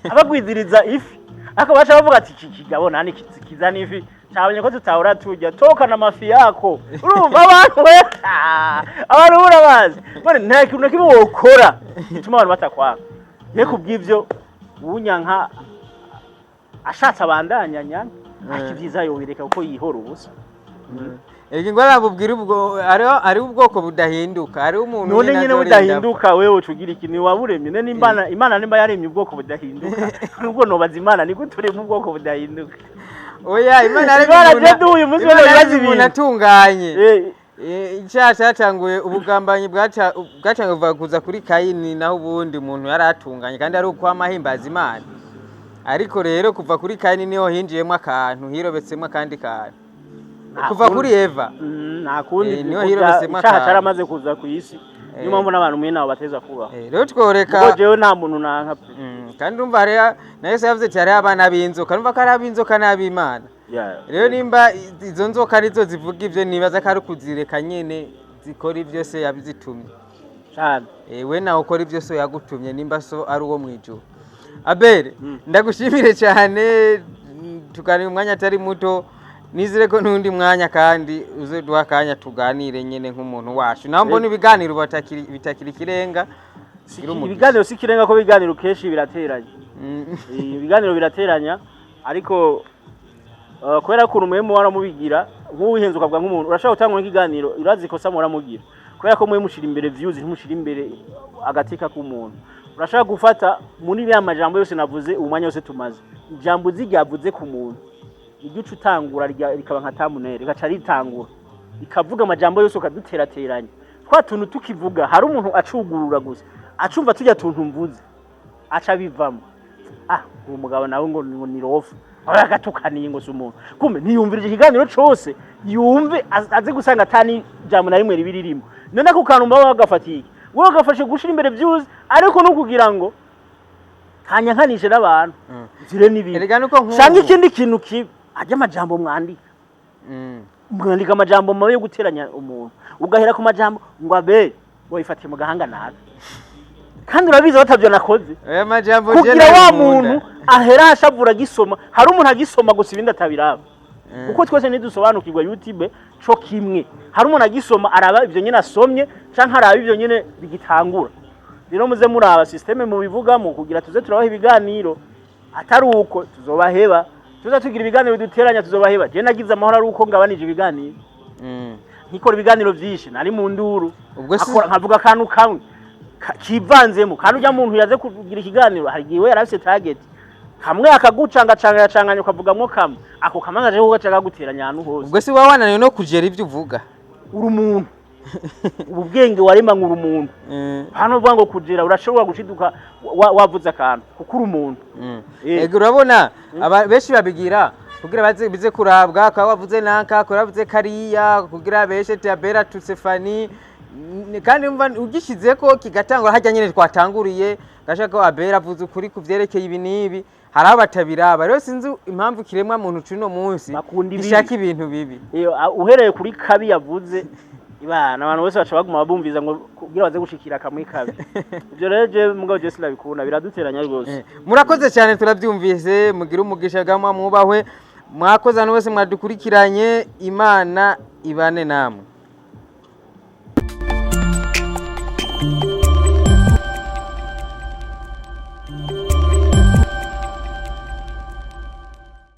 abagwiziriza ifi, ariko baca bavuga ati: "Iki kigabo nani kizana ifi? Cyabonye ko tutahora turya, toka na mafi yako." Urumva abantu we, abantu urabazi none nta kintu na kimwe wokora gituma abantu batakwanga. Ye, kubw'ivyo wunyanka ashatse abandanya nyanka, ariko ibyiza yobireka, kuko yihora ubusa. Ego, ingwara bubwira ubwo hariho ubwoko budahinduka, hariho umuntu None nyine azorinda budahinduka, wewe ucugira iki? Ni waburemye? None Imana nimba yaremye ubwoko budahinduka, nubwo nobaza Imana ni gute urema ubwoko budahinduka? Oya, Imana yaremye Imana umuntu je duhuye umunsi Imana wose yaremye ibibazo umuntu ibintu. atunganye. Icyaha cyatanguye, ubugambanyi bwacanguye kuva kuza kuri Kayini, naho ubundi umuntu yari atunganye kandi ari uko amahimbaza Imana. Ariko rero kuva kuri Kayini niho hinjiyemo akantu, hirobetsemo akandi kantu. Nta Kuva kundi. kuri Eva. Nta kundi. Niho kuko hirobetsemo icyaha akantu. cyaramaze kuza ku isi, niyo mpamvu n'abantu mwe nabo bateza kubaho. Rero tworeka Kuko jewe nta muntu nanka pe. Kandi urumva hariya na Yesu yavuze ati hariho abana b'inzoka, urumva ko ari ab'inzoka n'ab'Imana. Rero nimba izo nzoka arizo zivuga ibyo, nibaza ko ari ukuzireka nyene zikora ibyo se yabizitumye. Cyane. We nawe ukora ibyo so yagutumye, nimba so ari uwo mu ijuru. Abel, ndagushimire cyane. Tuganira umwanya atari muto. Nizere ko n'undi mwanya kandi uzoduha akanya tuganire nyene nk'umuntu wacu. Naho mbona ibiganiro bitakiri ikirenga. Gira umugisha. Ibiganiro si ikirenga, ko ibiganiro kenshi birateranya. Ibiganiro birateranya, ariko kubera ko ukuntu mwe muhora mubigira nk'uwihenze, ukavuga nk'umuntu urashobora gutanga nk'ikiganiro, urazi ikosa muhora mugira, kubera ko mwe mushira imbere views, ntimushira imbere agateka k'umuntu. Urashobora gufata muri ya majambo yose navuze, umwanya wose tumaze, ijambo uzi ryavuze ku muntu, iryo uca utangura rikaba nka thumbnail, rigaca ritangura rikavuga amajambo yose, ukaduterateranya twa tuntu tukivuga. Hari umuntu acugurura gusa, acumva tujya tuntu mvuze, aca bivamo: "Ah, uwo mugabo nawe ngo ni rofu, aba yagatukaniye ngo si umuntu." Kumbe ntiyumvirije ikiganiro cose, yumve aze gusanga atani jambo na rimwe ribi ririmo. None ako kantu mbaba bagafatiye iki? Wowe ugafashe gushira imbere views, ariko no kugira ngo kanyankanishe n'abantu, zire n'ibindi. Erega nuko nk'ubu Canke ikindi kintu kibi, ajya amajambo mwandika, mwandika amajambo mabi yo guteranya umuntu, ugahera ku majambo ngo abe wayifatiye mu gahanga nabi, kandi urabizi batavyo nakoze. Aya majambo je Kugira wa ndayakunda. muntu ahera ashavura agisoma. Hari umuntu agisoma gusa, ibindi atabiraba, kuko twese ntidusobanukirwa YouTube co kimwe. Hari umuntu agisoma, araba ivyo nyene asomye, canke araba ivyo nyene bigitangura. Rero muze muraba système mubivugamo kugira tuze turabaha ibiganiro. Atari uko tuzobaheba, tuza tugira ibiganiro biduteranya, tuzobaheba. Je nagize amahoro ari uko ngabanije ibiganiro, nkikora ibiganiro vyinshi nari mu nduru. Ubwo Nkavuga akantu kamwe kivanzemo, kandi ujya muntu yaze kugira ikiganiro, hari igihe we yari afise target kamwe, akagucangacanga, yacanganya, ukavugamwo kamwe, ako kamwe agaje kugaca kaguteranya ahantu hose. Ubwo si wowe wananiwe no kugera ibyo uvuga? Uri umuntu, ubu bwenge waremanywe, uri umuntu. Hano uvuga ngo kugera, urashobora gushiduka wavuze akantu kuko uri umuntu. Ego, urabona benshi babigira kugira baze bize kurabwa kwa wavuze nanka, kwa wavuze kariya, kugira beshe tabera tusefani. Kandi umva ugishize ko kigatangura hajya nyene twatanguriye gashaka ko Abera avuze ukuri ku vyerekeye ibi n'ibi, hari aho batabiraba. Rero sinzi impamvu kiremwa muntu cuno munsi Bakunda ibibi. gishaka ibintu bibi. Iyo uhereye kuri kabi yavuze ibana, abantu bose baca baguma bumviza ngo kugira baze gushikira kamwe kabi. Ibyo rero je mugabo je sinabikunda, biraduteranya rwose. Murakoze cyane, turabyumvise. Mugire umugisha gamwa, mwubahwe. Mwakoze abantu bose mwadukurikiranye. Imana ibane namwe.